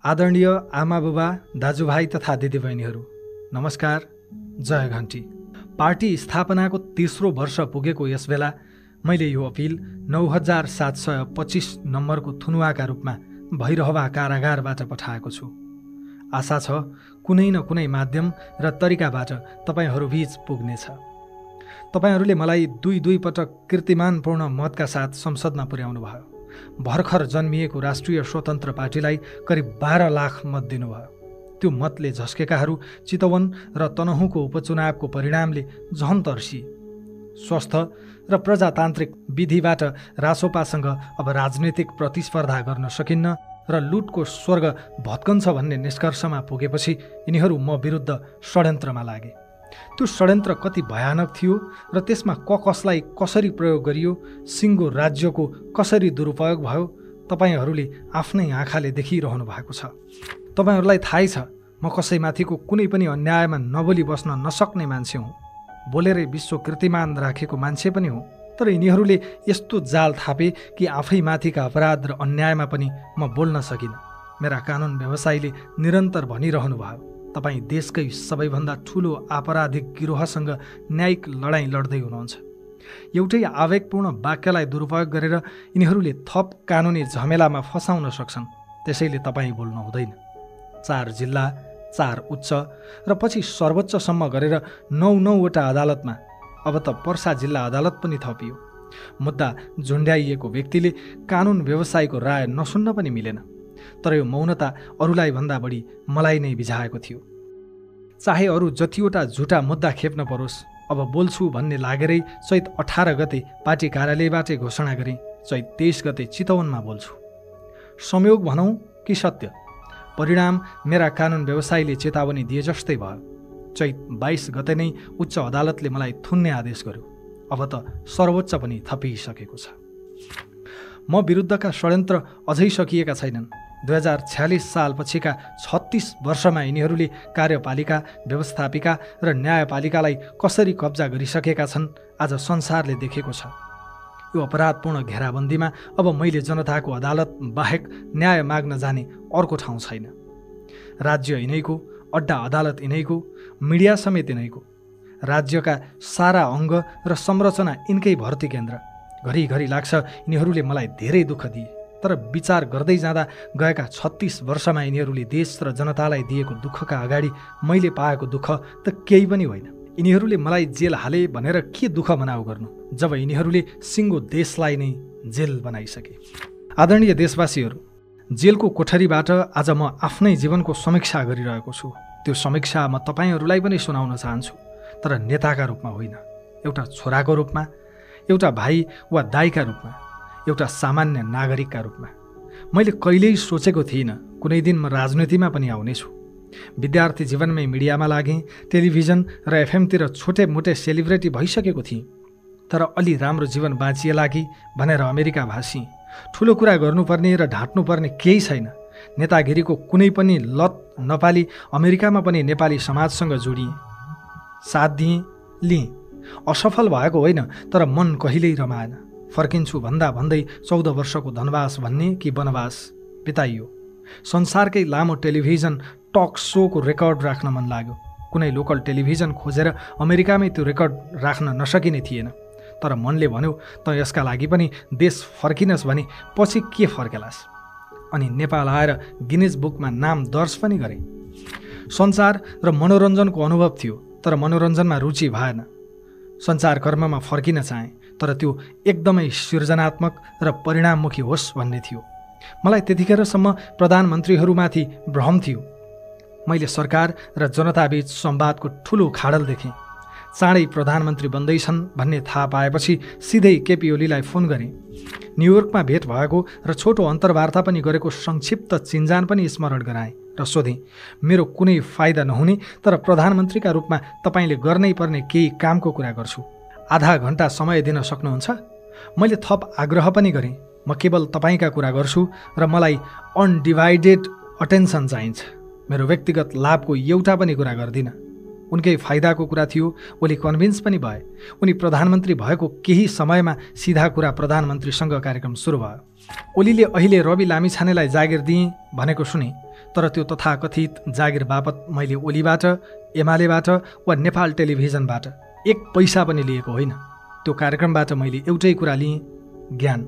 आदरणीय आमाबुबा, दाजुभाइ तथा दिदीबहिनीहरू, नमस्कार। जय घन्टी। पार्टी स्थापनाको तेस्रो वर्ष पुगेको यस बेला मैले यो अपिल 9725 नम्बरको थुनुवाका रूपमा भैरहवा कारागारबाट पठाएको छु। आशा छ कुनै न कुनै माध्यम र तरिकाबाट तपाईहरूबीच पुग्नेछ। तपाईहरूले मलाई दुई पटक कीर्तिमानपूर्ण मतका साथ संसदमा पुर्याउनु भयो। भर्खर जन्मिएको राष्ट्रिय स्वतन्त्र पार्टीलाई करिब 12 लाख मत दिनुभयो। त्यो मतले झस्केकाहरू चितवन र तनहुँको उपचुनावको परिणामले झन तर्सिए। स्वस्थ र प्रजातान्त्रिक विधिबाट रासोपासँग अब राजनीतिक प्रतिस्पर्धा गर्न सकिन्न र लुटको स्वर्ग भत्कन्छ भन्ने निष्कर्षमा पुगेपछि यिनीहरू म विरुद्ध षड्यन्त्रमा लागे। त्यो षड्यन्त्र कति भयानक थियो र त्यसमा कसलाई कसरी प्रयोग गरियो, सिङ्गो राज्यको कसरी दुरुपयोग भयो, तपाईहरूले आफ्नै आँखाले देखिरहनु भएको छ। तपाईहरूलाई थाहै छ म कसैमाथिको कुनै पनि अन्यायमा नबोली बस्न नसक्ने मान्छे हुँ। बोलेरै विश्व कीर्तिमान राखेको मान्छे पनि हुँ। तर यिनीहरूले यस्तो जाल थापे कि आफैमाथिका अपराध र अन्यायमा पनि म बोल्न सकिनँ। मेरा कानुन व्यवसायीले निरन्तर भनिरहनु भयो, तपाईँ देशकै सबैभन्दा ठुलो आपराधिक गिरोहसँग न्यायिक लडाईँ लड्दै हुनुहुन्छ। एउटै आवेगपूर्ण वाक्यलाई दुरुपयोग गरेर यिनीहरूले थप कानुनी झमेलामा फसाउन सक्छन्। त्यसैले तपाईँ बोल्नु हुँदैन। 4 जिल्ला, 4 उच्च र पछि सर्वोच्चसम्म गरेर 9वटा अदालतमा, अब त पर्सा जिल्ला अदालत पनि थपियो। मुद्दा झुन्ड्याइएको व्यक्तिले कानुन व्यवसायको राय नसुन्न पनि मिलेन। तर यो मौनता अरूलाई भन्दा बढी मलाई नै बिझाएको थियो। चाहे अरू जतिवटा झुटा मुद्दा खेप्न परोस्, अब बोल्छु भन्ने लागेरै चैत 18 गते पार्टी कार्यालयबाटै घोषणा गरेँ, चैत 23 गते चितवनमा बोल्छु। संयोग भनौँ कि सत्य, परिणाम मेरा कानुन व्यवसायीले चेतावनी दिए जस्तै भयो। चैत 22 गते नै उच्च अदालतले मलाई थुन्ने आदेश गर्यो। अब त सर्वोच्च पनि थपिसकेको छ। म विरुद्धका षड्यन्त्र अझै सकिएका छैनन्। 2046 सालपछिका 36 वर्षमा यिनीहरूले कार्यपालिका, व्यवस्थापिका र न्यायपालिकालाई कसरी कब्जा गरिसकेका छन् आज संसारले देखेको छ। यो अपराधपूर्ण घेराबन्दीमा अब मैले जनताको अदालत बाहेक न्याय माग्न जाने अर्को ठाउँ छैन। राज्य यिनैको, अड्डा अदालत यिनैको, मिडिया समेत यिनैको। राज्यका सारा अङ्ग र संरचना यिनकै भर्ती केन्द्र। घरिघरि लाग्छ यिनीहरूले मलाई धेरै दुःख दिए, तर विचार गर्दै जाँदा गएका 36 वर्षमा यिनीहरूले देश र जनतालाई दिएको दुःखका अगाडि मैले पाएको दुःख त केही पनि होइन। यिनीहरूले मलाई जेल हाले भनेर के दुःख मनाउ गर्नु, जब यिनीहरूले सिङ्गो देशलाई नै जेल बनाइसके। आदरणीय देशवासीहरू, जेलको कोठरीबाट आज म आफ्नै जीवनको समीक्षा गरिरहेको छु। त्यो समीक्षा म तपाईँहरूलाई पनि सुनाउन चाहन्छु, तर नेताका रूपमा होइन, एउटा छोराको रूपमा, एउटा भाइ वा दाइका रूपमा, एउटा सामान्य नागरिकका रूपमा। मैले कहिल्यै सोचेको थिइनँ कुनै दिन म राजनीतिमा पनि आउनेछु। विद्यार्थी जीवनमै मिडियामा लागेँ, टेलिभिजन र एफएमतिर छोटे मोटे सेलिब्रेटी भइसकेको थिएँ। तर अलि राम्रो जीवन बाँचिएला कि भनेर अमेरिका भासिएँ। ठुलो कुरा गर्नुपर्ने र ढाँट्नुपर्ने केही छैन। नेतागिरीको कुनै पनि लत नपाली अमेरिकामा पनि नेपाली समाजसँग जोडिएँ, साथ दिएँ, लिएँ। असफल भएको होइन, तर मन कहिल्यै रमाएन। फर्किन्छु भन्दा भन्दै 14 वर्षको धनवास भन्ने कि वनवास बिताइयो। संसारकै लामो टेलिभिजन टक सोको रेकर्ड राख्न मन लाग्यो। कुनै लोकल टेलिभिजन खोजेर अमेरिकामै त्यो रेकर्ड राख्न नसकिने थिएन। तर मनले भन्यो त यसका लागि पनि देश फर्किनस् भने पछि के फर्केलास्। अनि नेपाल आएर गिनिज बुकमा नाम दर्ज पनि गरेँ। सञ्चार र मनोरञ्जनको अनुभव थियो, तर मनोरञ्जनमा रुचि भएन। सञ्चारकर्ममा फर्किन चाहेँ, तर त्यो एकदमै सृजनात्मक र परिणाममुखी होस् भन्ने थियो। मलाई त्यतिखेरसम्म प्रधानमन्त्रीहरूमाथि भ्रम थियो। मैले सरकार र जनताबीच संवादको ठुलो खाडल देखेँ। चाँडै प्रधानमन्त्री बन्दैछन् भन्ने थाहा पाएपछि सिधै केपी ओलीलाई फोन गरेँ। न्युयोर्कमा भेट भएको र छोटो अन्तर्वार्ता पनि गरेको संक्षिप्त चिन्जान पनि स्मरण गराएँ र सोधेँ, मेरो कुनै फाइदा नहुने तर प्रधानमन्त्रीका रूपमा तपाईँले गर्नै पर्ने केही कामको कुरा गर्छु, आधा घन्टा समय दिन सक्नुहुन्छ? मैले थप आग्रह पनि गरेँ, म केवल तपाईँका कुरा गर्छु र मलाई अनडिभाइडेड अटेन्सन चाहिन्छ। मेरो व्यक्तिगत लाभको एउटा पनि कुरा गर्दिनँ। उनकै फाइदाको कुरा थियो। ओली कन्भिन्स पनि भए। उनी प्रधानमन्त्री भएको केही समयमा सिधा कुरा प्रधानमन्त्रीसँग कार्यक्रम सुरु भयो। ओलीले अहिले रवि लामिछानेलाई जागिर दिएँ भनेको सुने, तर त्यो तथाकथित जागिर बापत मैले ओलीबाट, एमालेबाट वा नेपाल टेलिभिजनबाट 1 पैसा पनि लिएको होइन। त्यो कार्यक्रमबाट मैले एउटै कुरा लिएँ, ज्ञान।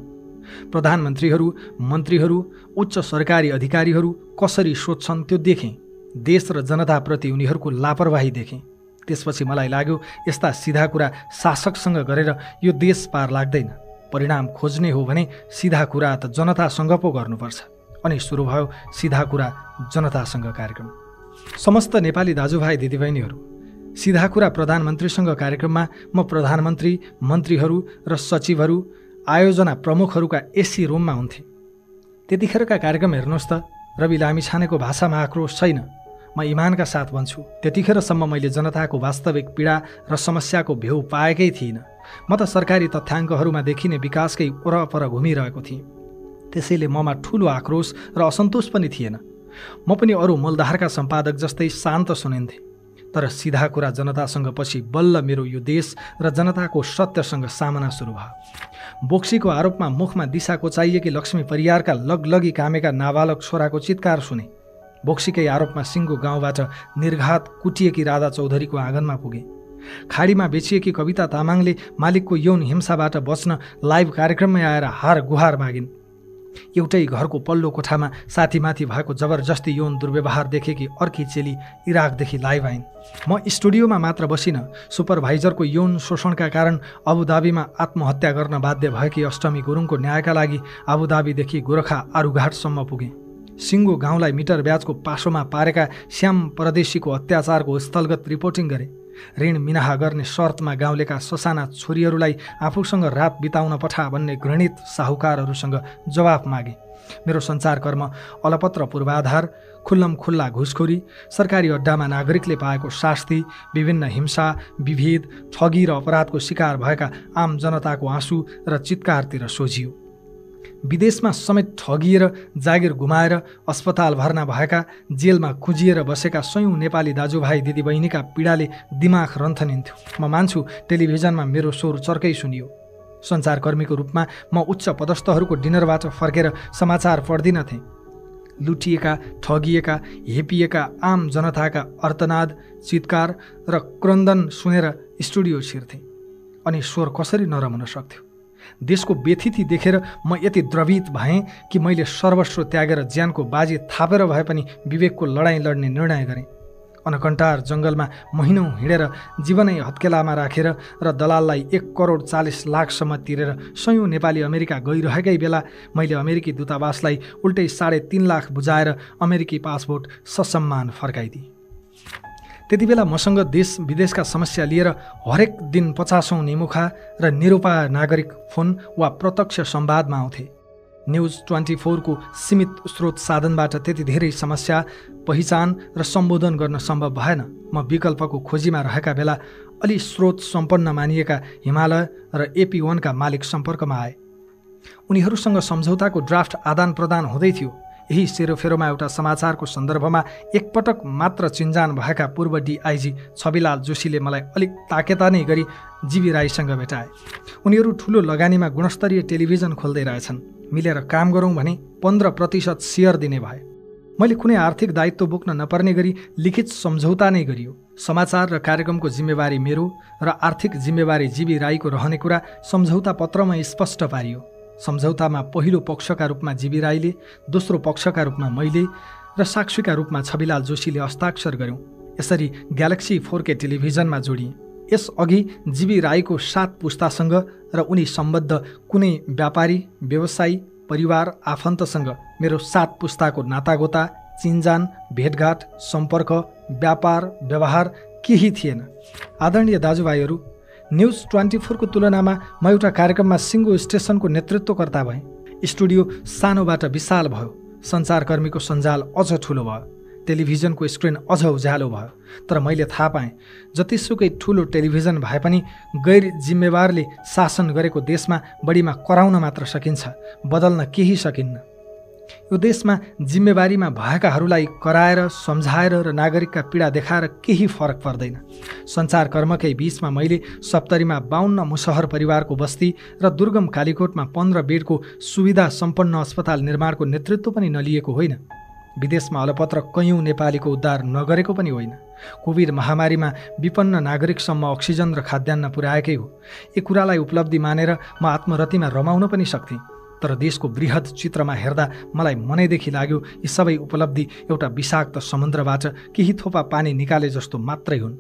प्रधानमन्त्रीहरू, मन्त्रीहरू, उच्च सरकारी अधिकारीहरू कसरी सोध्छन् त्यो देखेँ। देश र जनताप्रति उनीहरूको लापरवाही देखेँ। त्यसपछि मलाई लाग्यो यस्ता सिधा कुरा शासकसँग गरेर यो देश पार लाग्दैन। परिणाम खोज्ने हो भने सिधा कुरा त जनतासँग पो गर्नुपर्छ। अनि सुरु भयो सिधा कुरा जनतासँग कार्यक्रम। समस्त नेपाली दाजुभाइ दिदीबहिनीहरू, सिधा कुरा प्रधानमन्त्रीसँग कार्यक्रममा म प्रधानमन्त्री, मन्त्रीहरू र सचिवहरू, आयोजना प्रमुखहरूका एसी रुममा हुन्थे। त्यतिखेरका कार्यक्रम हेर्नुहोस् त, रवि लामिछानेको भाषामा आक्रोश छैन। म इमानका साथ भन्छु, त्यतिखेरसम्म मैले जनताको वास्तविक पीडा र समस्याको भेउ पाएकै थिइनँ। म त सरकारी तथ्याङ्कहरूमा देखिने विकासकै वरपर घुमिरहेको थिएँ। त्यसैले ममा ठुलो आक्रोश र असन्तोष पनि थिएन। म पनि अरू मूलधारका सम्पादक जस्तै शान्त सुनिन्थेँ। तर सिधा कुरा जनतासँग पछि बल्ल मेरो यो देश र जनताको सत्यसँग सामना सुरु भयो। बोक्सीको आरोपमा मुखमा दिशा कोचाइएकी लक्ष्मी परियारका लगलगी कामेका नाबालक छोराको चित्कार सुने। बोक्सीकै आरोपमा सिङ्गो गाउँबाट निर्घात कुटिएकी राधा चौधरीको आँगनमा पुगे। खाडीमा बेचिएकी कविता तामाङले मालिकको यौन हिंसाबाट बच्न लाइभ कार्यक्रममै आएर हार गुहार मागिन्। एउटै घरको पल्लो कोठामा साथीमाथि भएको जबरजस्ती यौन दुर्व्यवहार देखेकी अर्की चेली इराकदेखि लाइभ आइन्। म स्टुडियोमा मात्र बसिन, सुपरभाइजरको यौन शोषणका कारण अबुधाबीमा आत्महत्या गर्न बाध्य भएकी अष्टमी गुरुङको न्यायका लागि अबुधाबीदेखि गोरखा आरुघाटसम्म पुगेँ। सिङ्गो गाउँलाई मिटर ब्याजको पासोमा पारेका श्याम परदेशीको अत्याचारको स्थलगत रिपोर्टिङ गरे। ऋण मिनाहा गर्ने शर्तमा गाउँलेका ससाना छोरीहरूलाई आफूसँग रात बिताउन पठा भन्ने घृणित साहुकारहरूसँग जवाफ मागे। मेरो सञ्चारकर्म अलपत्र पूर्वाधार, खुल्लम खुल्ला घुसखोरी, सरकारी अड्डामा नागरिकले पाएको शास्ति, विभिन्न हिंसा, विभेद, ठगी र अपराधको शिकार भएका आम जनताको आँसु र चित्कारतिर सोझियो। विदेशमा समेत ठगिएर जागिर गुमाएर अस्पताल भर्ना भएका, जेलमा खुजिएर बसेका सयौं नेपाली दाजुभाइ दिदीबहिनीका पीडाले दिमाग रन्थनिन्थ्यो। म मान्छु टेलिभिजनमा मेरो स्वर चर्कै सुनियो। सञ्चारकर्मीको रूपमा म उच्च पदस्थहरूको डिनरबाट फर्केर समाचार पढ्दिन थिएँ। लुटिएका, ठगिएका, हेपिएका आम जनताका अर्तनाद, चित्कार र क्रन्दन सुनेर स्टुडियो छिर्थेँ। अनि स्वर कसरी नरम हुन सक्थ्यो? देशको व्यथिति देखेर म यति द्रवित भएँ कि मैले सर्वस्व त्यागेर ज्यानको बाजी थापेर भए पनि विवेकको लडाईँ लड्ने निर्णय गरेँ। अनकन्टार जङ्गलमा महिनौँ हिँडेर जीवनै हत्केलामा राखेर र दलाललाई 1,40,00,000 तिरेर सयौं नेपाली अमेरिका गइरहेकै बेला मैले अमेरिकी दूतावासलाई उल्टै 3.5 लाख बुझाएर अमेरिकी पासपोर्ट ससम्मान फर्काइदिएँ। त्यति बेला मसँग देश विदेशका समस्या लिएर हरेक दिन 50औं निमुखा र निरुपाय नागरिक फोन वा प्रत्यक्ष संवादमा आउँथे। न्युज 24 को सीमित स्रोत साधनबाट त्यति धेरै समस्या पहिचान र सम्बोधन गर्न सम्भव भएन। म विकल्पको खोजीमा रहेका बेला अलि स्रोत सम्पन्न मानिएका हिमालय र AP1 का मालिक सम्पर्कमा आए। उनीहरूसँग सम्झौताको ड्राफ्ट आदान प्रदान हुँदै थियो। यही सेरोफेरोमा एउटा समाचारको सन्दर्भमा एकपटक मात्र चिन्जान भएका पूर्व DIG छविलाल जोशीले मलाई अलिक ताकेता नै गरी जीवी राईसँग भेटाए। उनीहरू ठुलो लगानीमा गुणस्तरीय टेलिभिजन खोल्दै रहेछन्। मिलेर काम गरौँ भने 15% सेयर दिने भए। मैले कुनै आर्थिक दायित्व बोक्न नपर्ने गरी लिखित सम्झौता नै गरियो। समाचार र कार्यक्रमको जिम्मेवारी मेरो र आर्थिक जिम्मेवारी जीवी राईको रहने कुरा सम्झौता पत्रमा स्पष्ट पारियो। सम्झौतामा पहिलो पक्षका रूपमा जीवी राईले, दोस्रो पक्षका रूपमा मैले र साक्षीका रूपमा छविलाल जोशीले हस्ताक्षर गर्यौं। यसरी ग्यालेक्सी 4K टेलिभिजनमा जोडिए। यसअघि जीवी राईको 7 पुस्तासँग र उनी सम्बद्ध कुनै व्यापारी, व्यवसायी, परिवार, आफन्तसँग मेरो 7 पुस्ताको नातागोता, चिन्जान, भेटघाट, सम्पर्क, व्यापार, व्यवहार केही थिएन। आदरणीय दाजुभाइहरू, न्युज 24 को तुलनामा म एउटा कार्यक्रममा सिङ्गो स्टेसनको नेतृत्वकर्ता भएँ। स्टुडियो सानोबाट विशाल भयो। सञ्चारकर्मीको सञ्जाल अझ ठुलो भयो। टेलिभिजनको स्क्रिन अझ उज्यालो भयो। तर मैले थाहा पाएँ, जतिसुकै ठुलो टेलिभिजन भए पनि गैर जिम्मेवारले शासन गरेको देशमा बढीमा कराउन मात्र सकिन्छ, बदल्न केही सकिन्न। यो देशमा जिम्मेवारीमा भएकाहरूलाई कराएर सम्झाएर र नागरिकका पीडा देखाएर केही फरक पर्दैन। सञ्चारकर्मकै बीचमा मैले सप्तरीमा 52 मुसहर परिवारको बस्ती र दुर्गम कालीकोटमा 15 बेडको सुविधा सम्पन्न अस्पताल निर्माणको नेतृत्व पनि नलिएको होइन। विदेशमा अलपत्र कैयौँ नेपालीको उद्धार नगरेको पनि होइन। कोभिड महामारीमा विपन्न नागरिकसम्म अक्सिजन र खाद्यान्न पुर्याएकै हो। यी कुरालाई उपलब्धि मानेर म आत्मरतिमा रमाउन पनि सक्थेँ, तर देशको बृहत चित्रमा हेर्दा मलाई मनैदेखि लाग्यो यी सबै उपलब्धि एउटा विषाक्त समुद्रबाट केही थोपा पानी निकाले जस्तो मात्रै हुन्।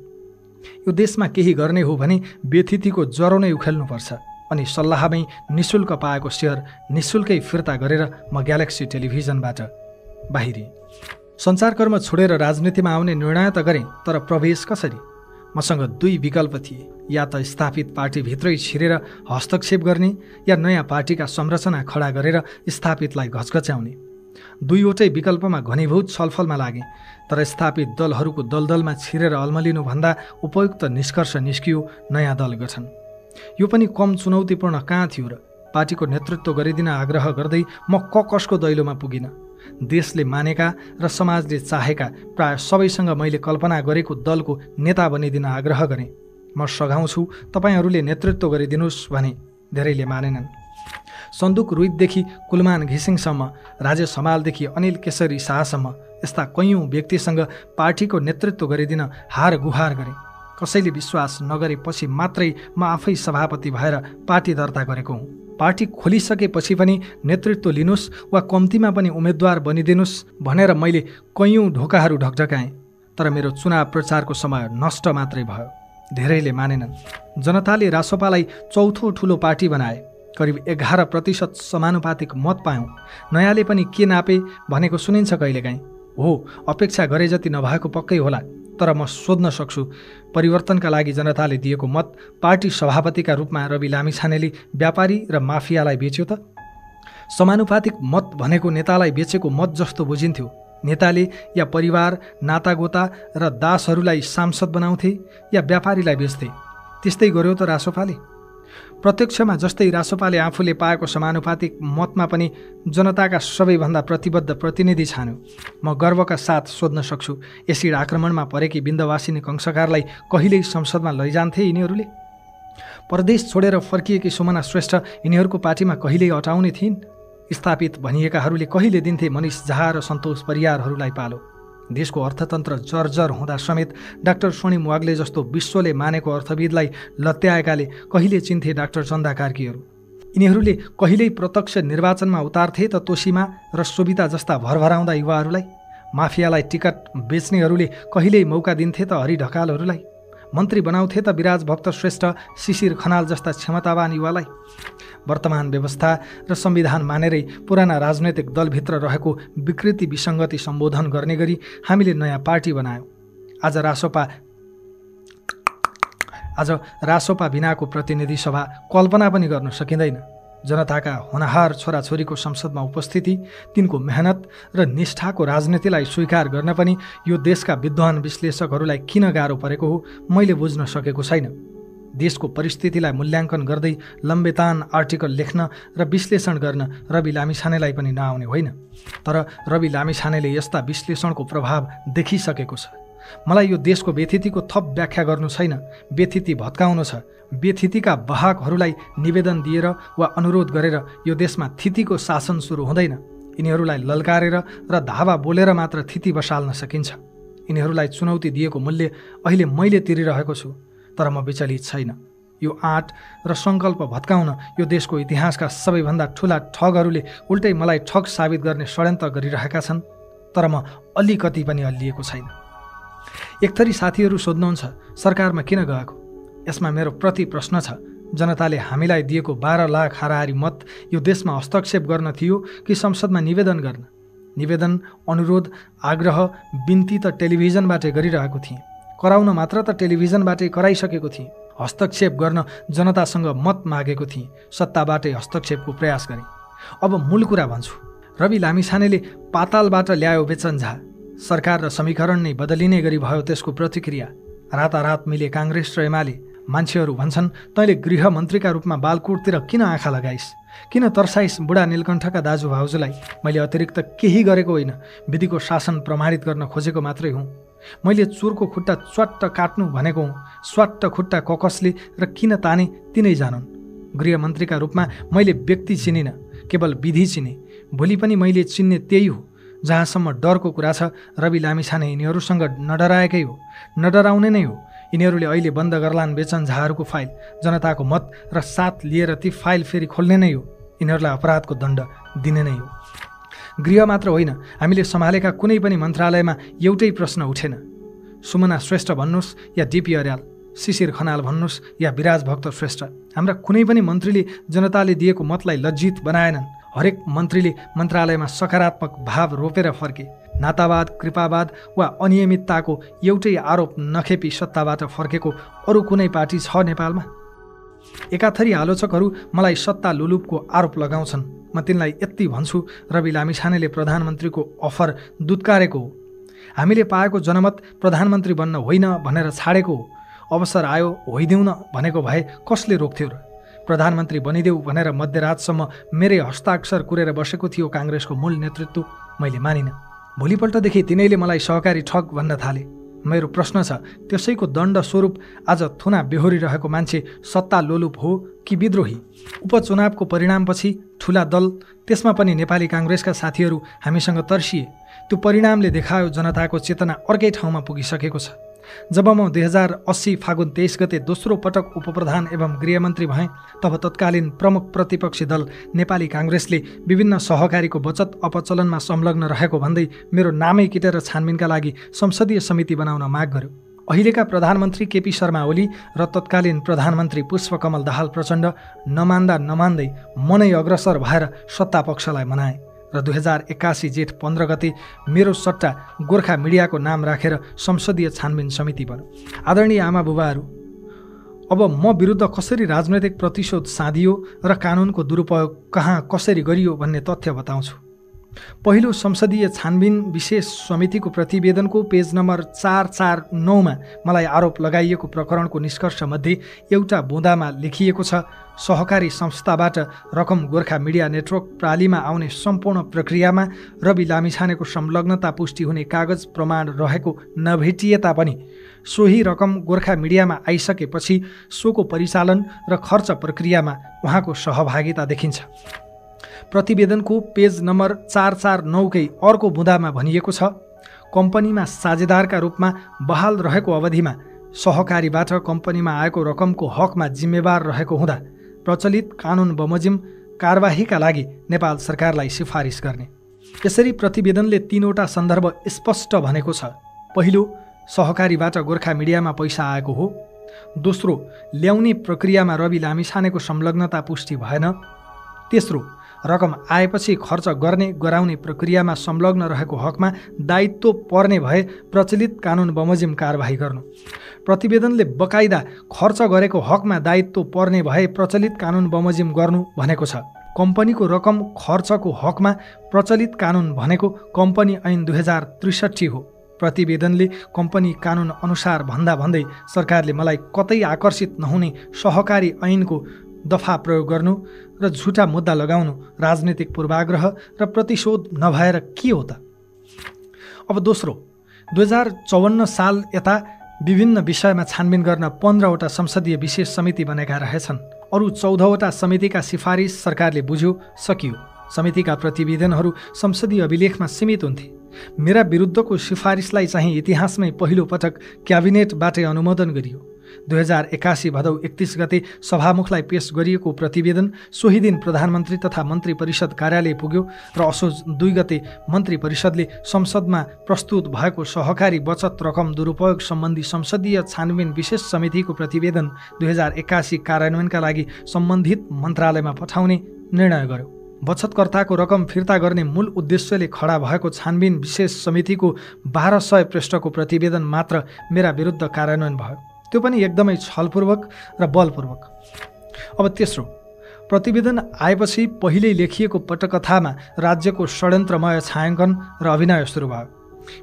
यो देशमा केही गर्ने हो भने व्यथितिको ज्वरो नै उखेल्नुपर्छ, अनि सल्लाहमै निशुल्क पाएको सेयर निशुल्कै फिर्ता गरेर म ग्यालेक्सी टेलिभिजनबाट बाहिरिएँ। सञ्चारकर्म छोडेर राजनीतिमा आउने निर्णय त गरेँ, तर प्रवेश कसरी? मसँग 2 विकल्प थिए, या त स्थापित पार्टीभित्रै छिरेर हस्तक्षेप गर्ने या नयाँ पार्टीका संरचना खडा गरेर स्थापितलाई घचघच्याउने। 2वटै विकल्पमा घनीभूत छलफलमा लागे, तर स्थापित दलहरूको दलदलमा छिरेर अल्मलिनुभन्दा उपयुक्त निष्कर्ष निस्कियो नयाँ दल गठन। यो पनि कम चुनौतीपूर्ण कहाँ थियो र? पार्टीको नेतृत्व गरिदिन आग्रह गर्दै म कसको दैलोमा पुगिन। देशले मानेका र समाजले चाहेका प्राय सबैसँग मैले कल्पना गरेको दलको नेता बनिदिन आग्रह गरेँ। म सघाउँछु, तपाईँहरूले नेतृत्व गरिदिनुहोस् भने धेरैले मानेनन्। सन्दुक रुइतदेखि कुलमान घिसिङसम्म, राजेश हमालदेखि अनिल केसरी शाहसम्म यस्ता कैयौँ व्यक्तिसँग पार्टीको नेतृत्व गरिदिन हार गुहार गरेँ। कसैले विश्वास नगरेपछि मात्रै म आफै सभापति भएर पार्टी दर्ता गरेको हुँ। पार्टी खोलिसकेपछि पनि नेतृत्व लिनुहोस् वा कम्तीमा पनि उम्मेद्वार बनिदिनुहोस् भनेर मैले कैयौँ ढोकाहरू ढकढकाएँ, तर मेरो चुनाव प्रचारको समय नष्ट मात्रै भयो। धेरैले मानेनन्। जनताले रासोपालाई चौथो ठुलो पार्टी बनाए, करिब 11% समानुपातिक मत पायौँ। नयाँले पनि के नापे भनेको सुनिन्छ कहिलेकाहीँ। हो, अपेक्षा गरे जति नभएको पक्कै होला, तर म सोध्न सक्छु, परिवर्तनका लागि जनताले दिएको मत पार्टी सभापतिका रूपमा रवि लामिछानेले व्यापारी र माफियालाई बेच्यो त? समानुपातिक मत भनेको नेतालाई बेचेको मत जस्तो बुझिन्थ्यो। नेताले या परिवार, नातागोता र दासहरूलाई सांसद बनाउँथे या व्यापारीलाई बेच्थे। त्यस्तै गर्यो त रासोपाले। प्रत्यक्षमा जस्तै रासोपाले आफूले पाएको समानुपातिक मतमा पनि जनताका सबैभन्दा प्रतिबद्ध प्रतिनिधि छान्यो। म गर्वका साथ सोध्न सक्छु, एसिड आक्रमणमा परेकी बिन्दवासिनी कंसकारलाई कहिल्यै संसदमा लैजान्थे यिनीहरूले? परदेश छोडेर फर्किएकी सुमना श्रेष्ठ यिनीहरूको पार्टीमा कहिल्यै अटाउने थिइन्? स्थापित भनिएकाहरूले कहिले दिन्थे मनिष झा र सन्तोष परियारहरूलाई पालो? देशको अर्थतन्त्र जर्जर हुँदा समेत डाक्टर स्वर्णिम वाग्ले जस्तो विश्वले मानेको अर्थविदलाई लत्याएकाले कहिले चिन्थे डाक्टर चन्दा कार्कीहरू? यिनीहरूले कहिल्यै प्रत्यक्ष निर्वाचनमा उतार्थे त तोसीमा र सोभिता जस्ता भरभराउँदा युवाहरूलाई? माफियालाई टिकट बेच्नेहरूले कहिल्यै मौका दिन्थे त हरि ढकालहरूलाई? मन्त्री बनाउँथे त विराज भक्त श्रेष्ठ, शिशिर खनाल जस्ता क्षमतावान युवालाई? वर्तमान व्यवस्था र संविधान मानेरै पुराना राजनैतिक दलभित्र रहेको विकृति विसङ्गति सम्बोधन गर्ने गरी हामीले नयाँ पार्टी बनायौँ। आज रासोपा बिनाको प्रतिनिधि सभा कल्पना पनि गर्न सकिँदैन। जनताका होनहार छोराछोरीको संसदमा उपस्थिति, तिनको मेहनत र निष्ठाको राजनीतिलाई स्वीकार गर्न पनि यो देशका विद्वान विश्लेषकहरूलाई किन गाह्रो परेको हो मैले बुझ्न सकेको छैन। देशको परिस्थितिलाई मूल्याङ्कन गर्दै लम्बेतान आर्टिकल लेख्न र विश्लेषण गर्न रवि लामिछानेलाई पनि नआउने होइन, तर रवि लामिछानेले यस्ता विश्लेषणको प्रभाव देखिसकेको छ। मलाई यो देशको व्यथितिको थप व्याख्या गर्नु छैन, व्यथिति भत्काउनु छ। व्यथितिका वाहकहरूलाई निवेदन दिएर वा अनुरोध गरेर यो देशमा थितिको शासन सुरु हुँदैन। यिनीहरूलाई ललकारेर र धावा बोलेर मात्र थिति बसाल्न सकिन्छ। यिनीहरूलाई चुनौती दिएको मूल्य अहिले मैले तिरिरहेको छु, तर म विचलित छैन। यो आँट र सङ्कल्प भत्काउन यो देशको इतिहासका सबैभन्दा ठुला ठगहरूले उल्टै मलाई ठग साबित गर्ने षड्यन्त्र गरिरहेका छन्, तर म अलिकति पनि हल्लिएको छैन। एकथरी साथीहरू सोध्नुहुन्छ, सरकारमा किन गएको? यसमा मेरो प्रति प्रश्न छ, जनताले हामीलाई दिएको 12 लाख हाराहारी मत यो देशमा हस्तक्षेप गर्न थियो कि संसदमा निवेदन गर्न? निवेदन, अनुरोध, आग्रह, बिन्ती त टेलिभिजनबाटै गरिरहेको थिएँ। कराउन मात्र त टेलिभिजनबाटै कराइसकेको थिएँ। हस्तक्षेप गर्न जनतासँग मत मागेको थिएँ, सत्ताबाटै हस्तक्षेपको प्रयास गरेँ। अब मूल कुरा भन्छु। रवि लामिछानेले पातालबाट ल्यायो बेचनझा। सरकार र समीकरण नै बदलिने गरी भयो त्यसको प्रतिक्रिया। रातारात मिले काङ्ग्रेस र एमाले। मान्छेहरू भन्छन्, तैँले गृहमन्त्रीका रूपमा बालकोटतिर किन आँखा लगाइस्, किन तर्साइस् बुढा नीलकण्ठका दाजु भाउजूलाई? मैले अतिरिक्त केही गरेको होइन, विधिको शासन प्रमाणित गर्न खोजेको मात्रै हुँ। मैले चोरको खुट्टा च्वाट्ट काट्नु भनेको हुँ, स्वाट्ट खुट्टा ककसले र किन ताने तिनै जानन्। गृहमन्त्रीका रूपमा मैले व्यक्ति चिनिनँ, केवल विधि चिने। भोलि पनि मैले चिन्ने त्यही हो। जहाँसम्म डरको कुरा छ, रवि लामिछाने यिनीहरूसँग नडराएकै हो, नडराउने नै हो। यिनीहरूले अहिले बन्द गर्लान् बेचन झाहरूको फाइल, जनताको मत र साथ लिएर ती फाइल फेरि खोल्ने नै हो। यिनीहरूलाई अपराधको दण्ड दिने नै हो। गृह मात्र होइन, हामीले सम्हालेका कुनै पनि मन्त्रालयमा एउटै प्रश्न उठेन। सुमना श्रेष्ठ भन्नुहोस् या डिपी अर्याल, शिशिर खनाल भन्नुहोस् या विराज भक्त श्रेष्ठ, हाम्रा कुनै पनि मन्त्रीले जनताले दिएको मतलाई लज्जित बनाएनन्। हरेक मन्त्रीले मन्त्रालयमा सकारात्मक भाव रोपेर फर्के। नातावाद, कृपावाद वा अनियमितताको एउटै आरोप नखेपी सत्ताबाट फर्केको अरू कुनै पार्टी छ नेपालमा? एकाथरी आलोचकहरू मलाई सत्ता लुलुपको आरोप लगाउँछन्। म तिनलाई यति भन्छु, रवि लामिछानेले प्रधानमन्त्रीको अफर दुत्कारेको हो। हामीले पाएको जनमत प्रधानमन्त्री बन्न होइन भनेर छाडेको हो। अवसर आयो होइदिउँ न भनेको भए कसले रोक्थ्यो र? प्रधानमन्त्री बनिदेऊ भनेर मध्यरातसम्म मेरै हस्ताक्षर कुरेर बसेको थियो काङ्ग्रेसको मूल नेतृत्व। मैले मानिनँ। भोलिपल्टदेखि तिनैले मलाई सहकारी ठग भन्न थाले। मेरो प्रश्न छ, त्यसैको दण्ड स्वरूप आज थुना बेहोरिरहेको मान्छे सत्ता लोलुप हो कि विद्रोही? उपचुनावको परिणामपछि ठुला दल, त्यसमा पनि नेपाली काङ्ग्रेसका साथीहरू हामीसँग तर्सिए। त्यो परिणामले देखायो जनताको चेतना अर्कै ठाउँमा पुगिसकेको छ। जब म 2080 फागुन 23 गते दोस्रो पटक उपप्रधान एवं गृहमन्त्री भएँ, तब तत्कालीन प्रमुख प्रतिपक्षी दल नेपाली काङ्ग्रेसले विभिन्न सहकारीको बचत अपचलनमा संलग्न रहेको भन्दै मेरो नामै किटेर छानबिनका लागि संसदीय समिति बनाउन माग गर्यो। अहिलेका प्रधानमन्त्री केपी शर्मा ओली र तत्कालीन प्रधानमन्त्री पुष्पकमल दाहाल प्रचण्ड नमान्दै मनै अग्रसर भएर सत्तापक्षलाई मनाए र 2081 जेठ 15 गते मेरो सट्टा गोर्खा मिडियाको नाम राखेर संसदीय छानबिन समिति बन्यो। आदरणीय आमा बुबाहरू, अब म विरुद्ध कसरी राजनैतिक प्रतिशोध साधियो र कानुनको दुरुपयोग कहाँ कसरी गरियो भन्ने तथ्य बताउँछु। पहिलो संसदीय छानबिन विशेष समितिको प्रतिवेदनको पेज नम्बर 449मा मलाई आरोप लगाइएको प्रकरणको निष्कर्षमध्ये एउटा बुँदामा लेखिएको छ, सहकारी संस्थाबाट रकम गोर्खा मिडिया नेटवर्क प्रालीमा आउने सम्पूर्ण प्रक्रियामा रवि लामिछानेको संलग्नता पुष्टि हुने कागज प्रमाण रहेको नभेटिए तापनि सोही रकम गोर्खा मिडियामा आइसकेपछि सोको परिचालन र खर्च प्रक्रियामा उहाँको सहभागिता देखिन्छ। प्रतिवेदनको पेज नम्बर 449कै अर्को बुँदामा भनिएको छ, कम्पनीमा साझेदारका रूपमा बहाल रहेको अवधिमा सहकारीबाट कम्पनीमा आएको रकमको हकमा जिम्मेवार रहेको हुँदा प्रचलित कानुन बमोजिम कारबाहीका लागि नेपाल सरकारलाई सिफारिस गर्ने। यसरी प्रतिवेदनले तीनवटा सन्दर्भ स्पष्ट भनेको छ। पहिलो, सहकारीबाट गोर्खा मिडियामा पैसा आएको हो। दोस्रो, ल्याउने प्रक्रियामा रवि लामिछानेको संलग्नता पुष्टि भएन। तेस्रो, रकम आएपछि खर्च गर्ने गराउने प्रक्रियामा संलग्न रहेको हकमा दायित्व पर्ने भए प्रचलित कानुन बमोजिम कारबाही गर्नु। प्रतिवेदनले बकाइदा खर्च गरेको हकमा दायित्व पर्ने भए प्रचलित कानुन बमोजिम गर्नु भनेको छ। कम्पनीको रकम खर्चको हकमा प्रचलित कानुन भनेको कम्पनी ऐन 2063 हो। प्रतिवेदनले कम्पनी कानुन अनुसार भन्दै सरकारले मलाई कतै आकर्षित नहुने सहकारी ऐनको दफा प्रयोग गर्नु र झुटा मुद्दा लगाउनु राजनीतिक पूर्वाग्रह र प्रतिशोध नभएर के हो त? अब दोस्रो, 2054 साल यता विभिन्न विषयमा छानबिन गर्न 15वटा संसदीय विशेष समिति बनेका रहेछन्। अरू 14वटा समितिका सिफारिस सरकारले बुझ्यो, सकियो। समितिका प्रतिवेदनहरू संसदीय अभिलेखमा सीमित हुन्थे। मेरा विरुद्धको सिफारिसलाई चाहिँ इतिहासमै पहिलो पटक क्याबिनेटबाटै अनुमोदन गरियो। 2081 भदौ 31 गते सभामुखलाई पेश गरिएको प्रतिवेदन सोही दिन प्रधानमन्त्री तथा मन्त्री परिषद कार्यालय पुग्यो र असोज 2 गते मन्त्री परिषदले संसदमा प्रस्तुत भएको सहकारी बचत रकम दुरुपयोग सम्बन्धी संसदीय छानबिन विशेष समितिको प्रतिवेदन 2081 कार्यान्वयनका लागि सम्बन्धित मन्त्रालयमा पठाउने निर्णय गर्यो। बचतकर्ताको रकम फिर्ता गर्ने मूल उद्देश्यले खडा भएको छानबिन विशेष समितिको 1200 पृष्ठको प्रतिवेदन मात्र मेरा विरुद्ध कार्यान्वयन भयो, त्यो पनि एकदमै छलपूर्वक र बलपूर्वक। अब तेस्रो, प्रतिवेदन आएपछि पहिल्यै लेखिएको पटकथामा राज्यको षड्यन्त्रमय छायाङ्कन र अभिनय सुरु भयो।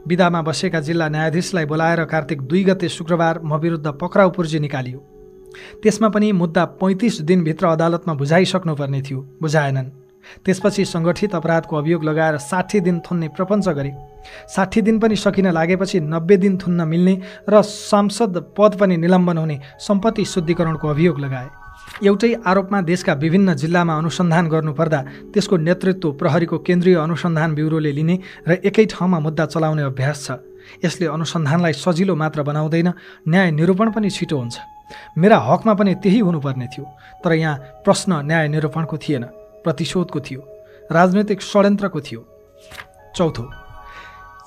विदामा बसेका जिल्ला न्यायाधीशलाई बोलाएर कार्तिक 2 गते शुक्रबार म विरुद्ध पक्राउ पूर्जी निकालियो। त्यसमा पनि मुद्दा 35 दिनभित्र अदालतमा बुझाइसक्नुपर्ने थियो, बुझाएनन्। त्यसपछि सङ्गठित अपराधको अभियोग लगाएर 60 दिन थुन्ने प्रपञ्च गरे। 60 दिन पनि सकिन लागेपछि 90 दिन थुन्न मिल्ने र सांसद पद पनि निलम्बन हुने सम्पत्ति शुद्धिकरणको अभियोग लगाए। एउटै आरोपमा देशका विभिन्न जिल्लामा अनुसन्धान गर्नुपर्दा त्यसको नेतृत्व प्रहरीको केन्द्रीय अनुसन्धान ब्युरोले लिने र एकै ठाउँमा मुद्दा चलाउने अभ्यास छ। यसले अनुसन्धानलाई सजिलो मात्र बनाउँदैन, न्याय निरूपण पनि छिटो हुन्छ। मेरा हकमा पनि त्यही हुनुपर्ने थियो, तर यहाँ प्रश्न न्याय निरूपणको थिएन, प्रतिशोधको थियो, राजनैतिक षड्यन्त्रको थियो। चौथो,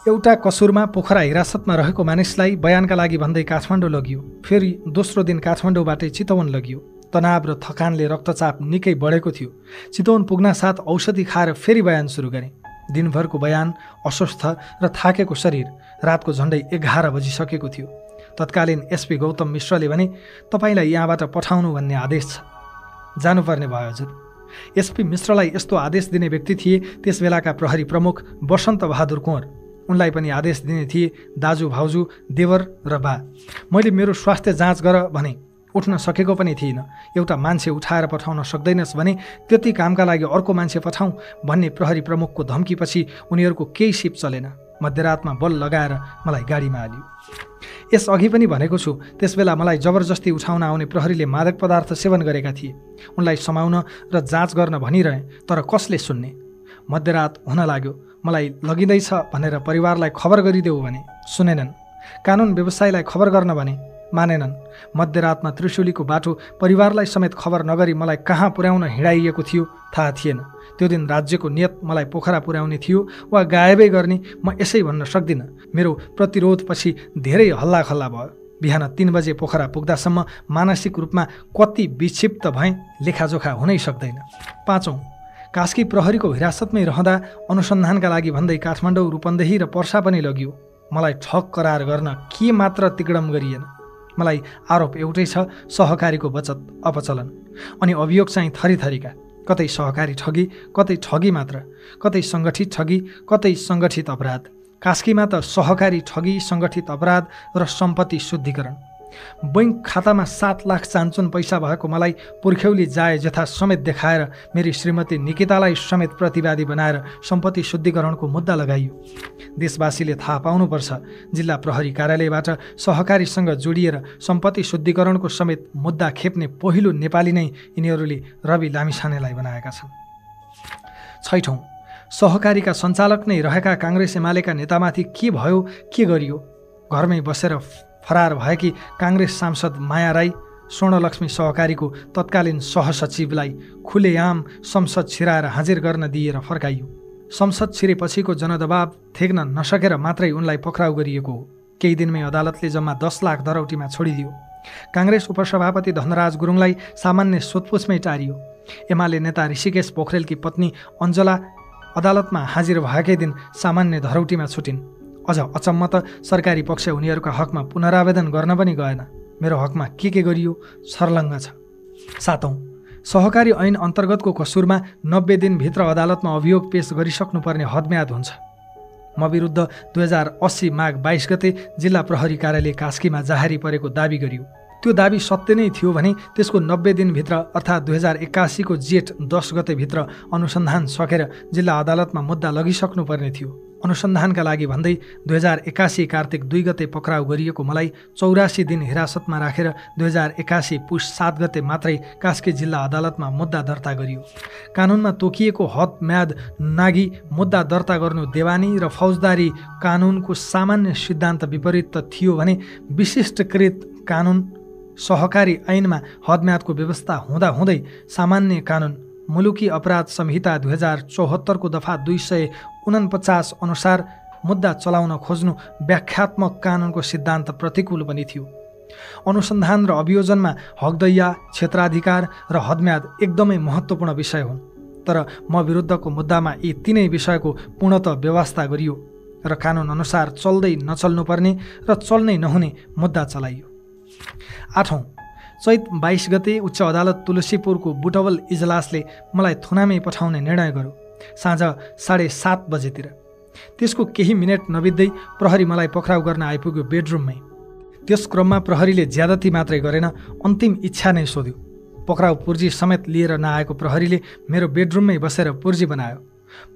एउटा कसुरमा पोखरा हिरासतमा रहेको मानिसलाई बयानका लागि भन्दै काठमाडौँ लगियो। फेरि दोस्रो दिन काठमाडौँबाटै चितवन लगियो। तनाव र थकानले रक्तचाप निकै बढेको थियो। चितवन पुग्न साथ औषधि खाएर फेरि बयान सुरु गरेँ। दिनभरको बयान, अस्वस्थ र थाकेको शरीर, रातको झन्डै 11 बजिसकेको थियो। तत्कालीन एसपी गौतम मिश्रले भने, तपाईँलाई यहाँबाट पठाउनु भन्ने आदेश छ। जानुपर्ने भयो हजुर। एसपी मिश्रलाई यस्तो आदेश दिने व्यक्ति थिए त्यस बेलाका प्रहरी प्रमुख वसन्त बहादुर कुँवर। उनलाई पनि आदेश दिने थिए दाजु, भाउजू, देवर र बा। मैले मेरो स्वास्थ्य जाँच गर भने उठ्न सकेको पनि थिइनँ। एउटा मान्छे उठाएर पठाउन सक्दैनस् भने त्यति कामका लागि अर्को मान्छे पठाउँ भन्ने प्रहरी प्रमुखको धम्कीपछि उनीहरूको केही सिप चलेन। मध्यरातमा बल लगाएर मलाई गाडीमा हाल्यो। यसअघि पनि भनेको छु, त्यसबेला मलाई जबरजस्ती उठाउन आउने प्रहरीले मादक पदार्थ सेवन गरेका थिए। उनलाई समाउन र जाँच गर्न भनिरहे, तर कसले सुन्ने? मध्यरात हुन लाग्यो। मलाई लगिँदैछ भनेर परिवारलाई खबर गरिदेऊ भने सुनेनन्। कानुन व्यवसायीलाई खबर गर्न भने मानेनन्। मध्यरातमा त्रिशुलीको बाटो परिवारलाई समेत खबर नगरी मलाई कहाँ पुर्याउन हिँडाइएको थियो थाहा थिएन। त्यो दिन राज्यको नियत मलाई पोखरा पुर्याउने थियो वा गायबै गर्ने म यसै भन्न सक्दिनँ। मेरो प्रतिरोधपछि धेरै हल्लाखल्ला भयो। बिहान 3 बजे पोखरा पुग्दासम्म मानसिक रूपमा कति विक्षिप्त भएँ लेखाजोखा हुनै सक्दैन। पाँचौं, कास्की प्रहरीको हिरासतमै रहँदा अनुसन्धानका लागि भन्दै काठमाडौँ, रूपन्देही र पर्सा पनि लगियो। मलाई ठग करार गर्न के मात्र तिकडम गरिएन। मलाई आरोप एउटै छ, सहकारीको बचत अपचलन। अनि अभियोग चाहिँ थरीथरीका, कतै सहकारी ठगी, कतै ठगी मात्र, कतै सङ्गठित ठगी, कतै सङ्गठित अपराध। कास्कीमा त सहकारी ठगी, सङ्गठित अपराध र सम्पत्ति शुद्धिकरण। बैंक खातामा 7 लाख चान्चुन पैसा भएको मलाई पुर्ख्यौली जाए जथा समेत देखाएर मेरी श्रीमती निकितालाई समेत प्रतिवादी बनाएर सम्पत्ति शुद्धिकरणको मुद्दा लगाइयो। देशवासीले थाहा पाउनुपर्छ, जिल्ला प्रहरी कार्यालयबाट सहकारीसँग जोडिएर सम्पत्ति शुद्धिकरणको समेत मुद्दा खेप्ने पहिलो नेपाली नै यिनीहरूले रवि लामिछानेलाई बनाएका छन्। छैठौं, सहकारीका सञ्चालक नै रहेका काङ्ग्रेस एमालेका नेतामाथि के भयो, के गरियो? घरमै बसेर फरार भएकी काङ्ग्रेस सांसद माया राई स्वर्णलक्ष्मी सहकारीको तत्कालीन सहसचिवलाई खुलेआम संसद छिराएर हाजिर गर्न दिएर फर्काइयो। संसद छिरेपछिको जनदबाव थेक्न नसकेर मात्रै उनलाई पक्राउ गरिएको हो। केही दिनमै अदालतले जम्मा 10 लाख दरौटीमा छोडिदियो। काङ्ग्रेस उपसभापति धनराज गुरुङलाई सामान्य सोधपुछमै टारियो। एमाले नेता ऋषिकेश पोखरेलकी पत्नी अञ्जला अदालतमा हाजिर भएकै दिन सामान्य धरौटीमा छुटिन्। अझ अचम्म त सरकारी पक्ष उनीहरूका हकमा पुनरावेदन गर्न पनि गएन। मेरो हकमा के गरियो सर्लङ्ग छ। सातौं, सहकारी ऐन अन्तर्गतको कसुरमा 90 दिनभित्र अदालतमा अभियोग पेश गरिसक्नुपर्ने हदम्याद हुन्छ। म विरुद्ध 2080 माघ 22 गते जिल्ला प्रहरी कार्यालय कास्कीमा जाहेरी परेको दाबी गरियो। त्यो दाबी सत्य नै थियो भने त्यसको 90 दिनभित्र अर्थात् 2081 को जेठ 10 गतेभित्र अनुसन्धान सकेर जिल्ला अदालतमा मुद्दा लगिसक्नुपर्ने थियो। अनुसन्धानका लागि भन्दै 2081 कार्तिक 2 गते पक्राउ गरिएको मलाई 84 दिन हिरासतमा राखेर 2081 पुष 7 गते मात्रै कास्की जिल्ला अदालतमा मुद्दा दर्ता गरियो। कानुनमा तोकिएको हद म्याद नागी मुद्दा दर्ता गर्नु देवानी र फौजदारी कानुनको सामान्य सिद्धान्त विपरीत त थियो भने विशिष्टकृत कानुन सहकारी ऐनमा हदम्यादको व्यवस्था हुँदाहुँदै सामान्य कानुन मुलुकी अपराध संहिता 2074 को दफा 249 अनुसार मुद्दा चलाउन खोज्नु व्याख्यात्मक कानुनको सिद्धान्त प्रतिकूल पनि थियो। अनुसन्धान र अभियोजनमा हकदैया, क्षेत्राधिकार र हदम्याद एकदमै महत्त्वपूर्ण विषय हुन्। तर म विरुद्धको मुद्दामा यी तीनै विषयको पूर्णतः व्यवस्था गरियो र कानुन अनुसार चल्दै नचल्नुपर्ने र चल्नै नहुने मुद्दा चलाइयो। 8औं, चैत 22 गते उच्च अदालत तुलसीपुरको बुटवल इजलासले मलाई थुनामै पठाउने निर्णय गर्यो साँझ 7:30 बजेतिर। त्यसको केही मिनेट नबित्दै प्रहरी मलाई पक्राउ गर्न आइपुग्यो बेडरुममै। त्यस क्रममा प्रहरीले ज्यादती मात्रै गरेन, अन्तिम इच्छा नै सोध्यो। पक्राउ पुर्जी समेत लिएर नआएको प्रहरीले मेरो बेडरुममै बसेर पुर्जी बनायो।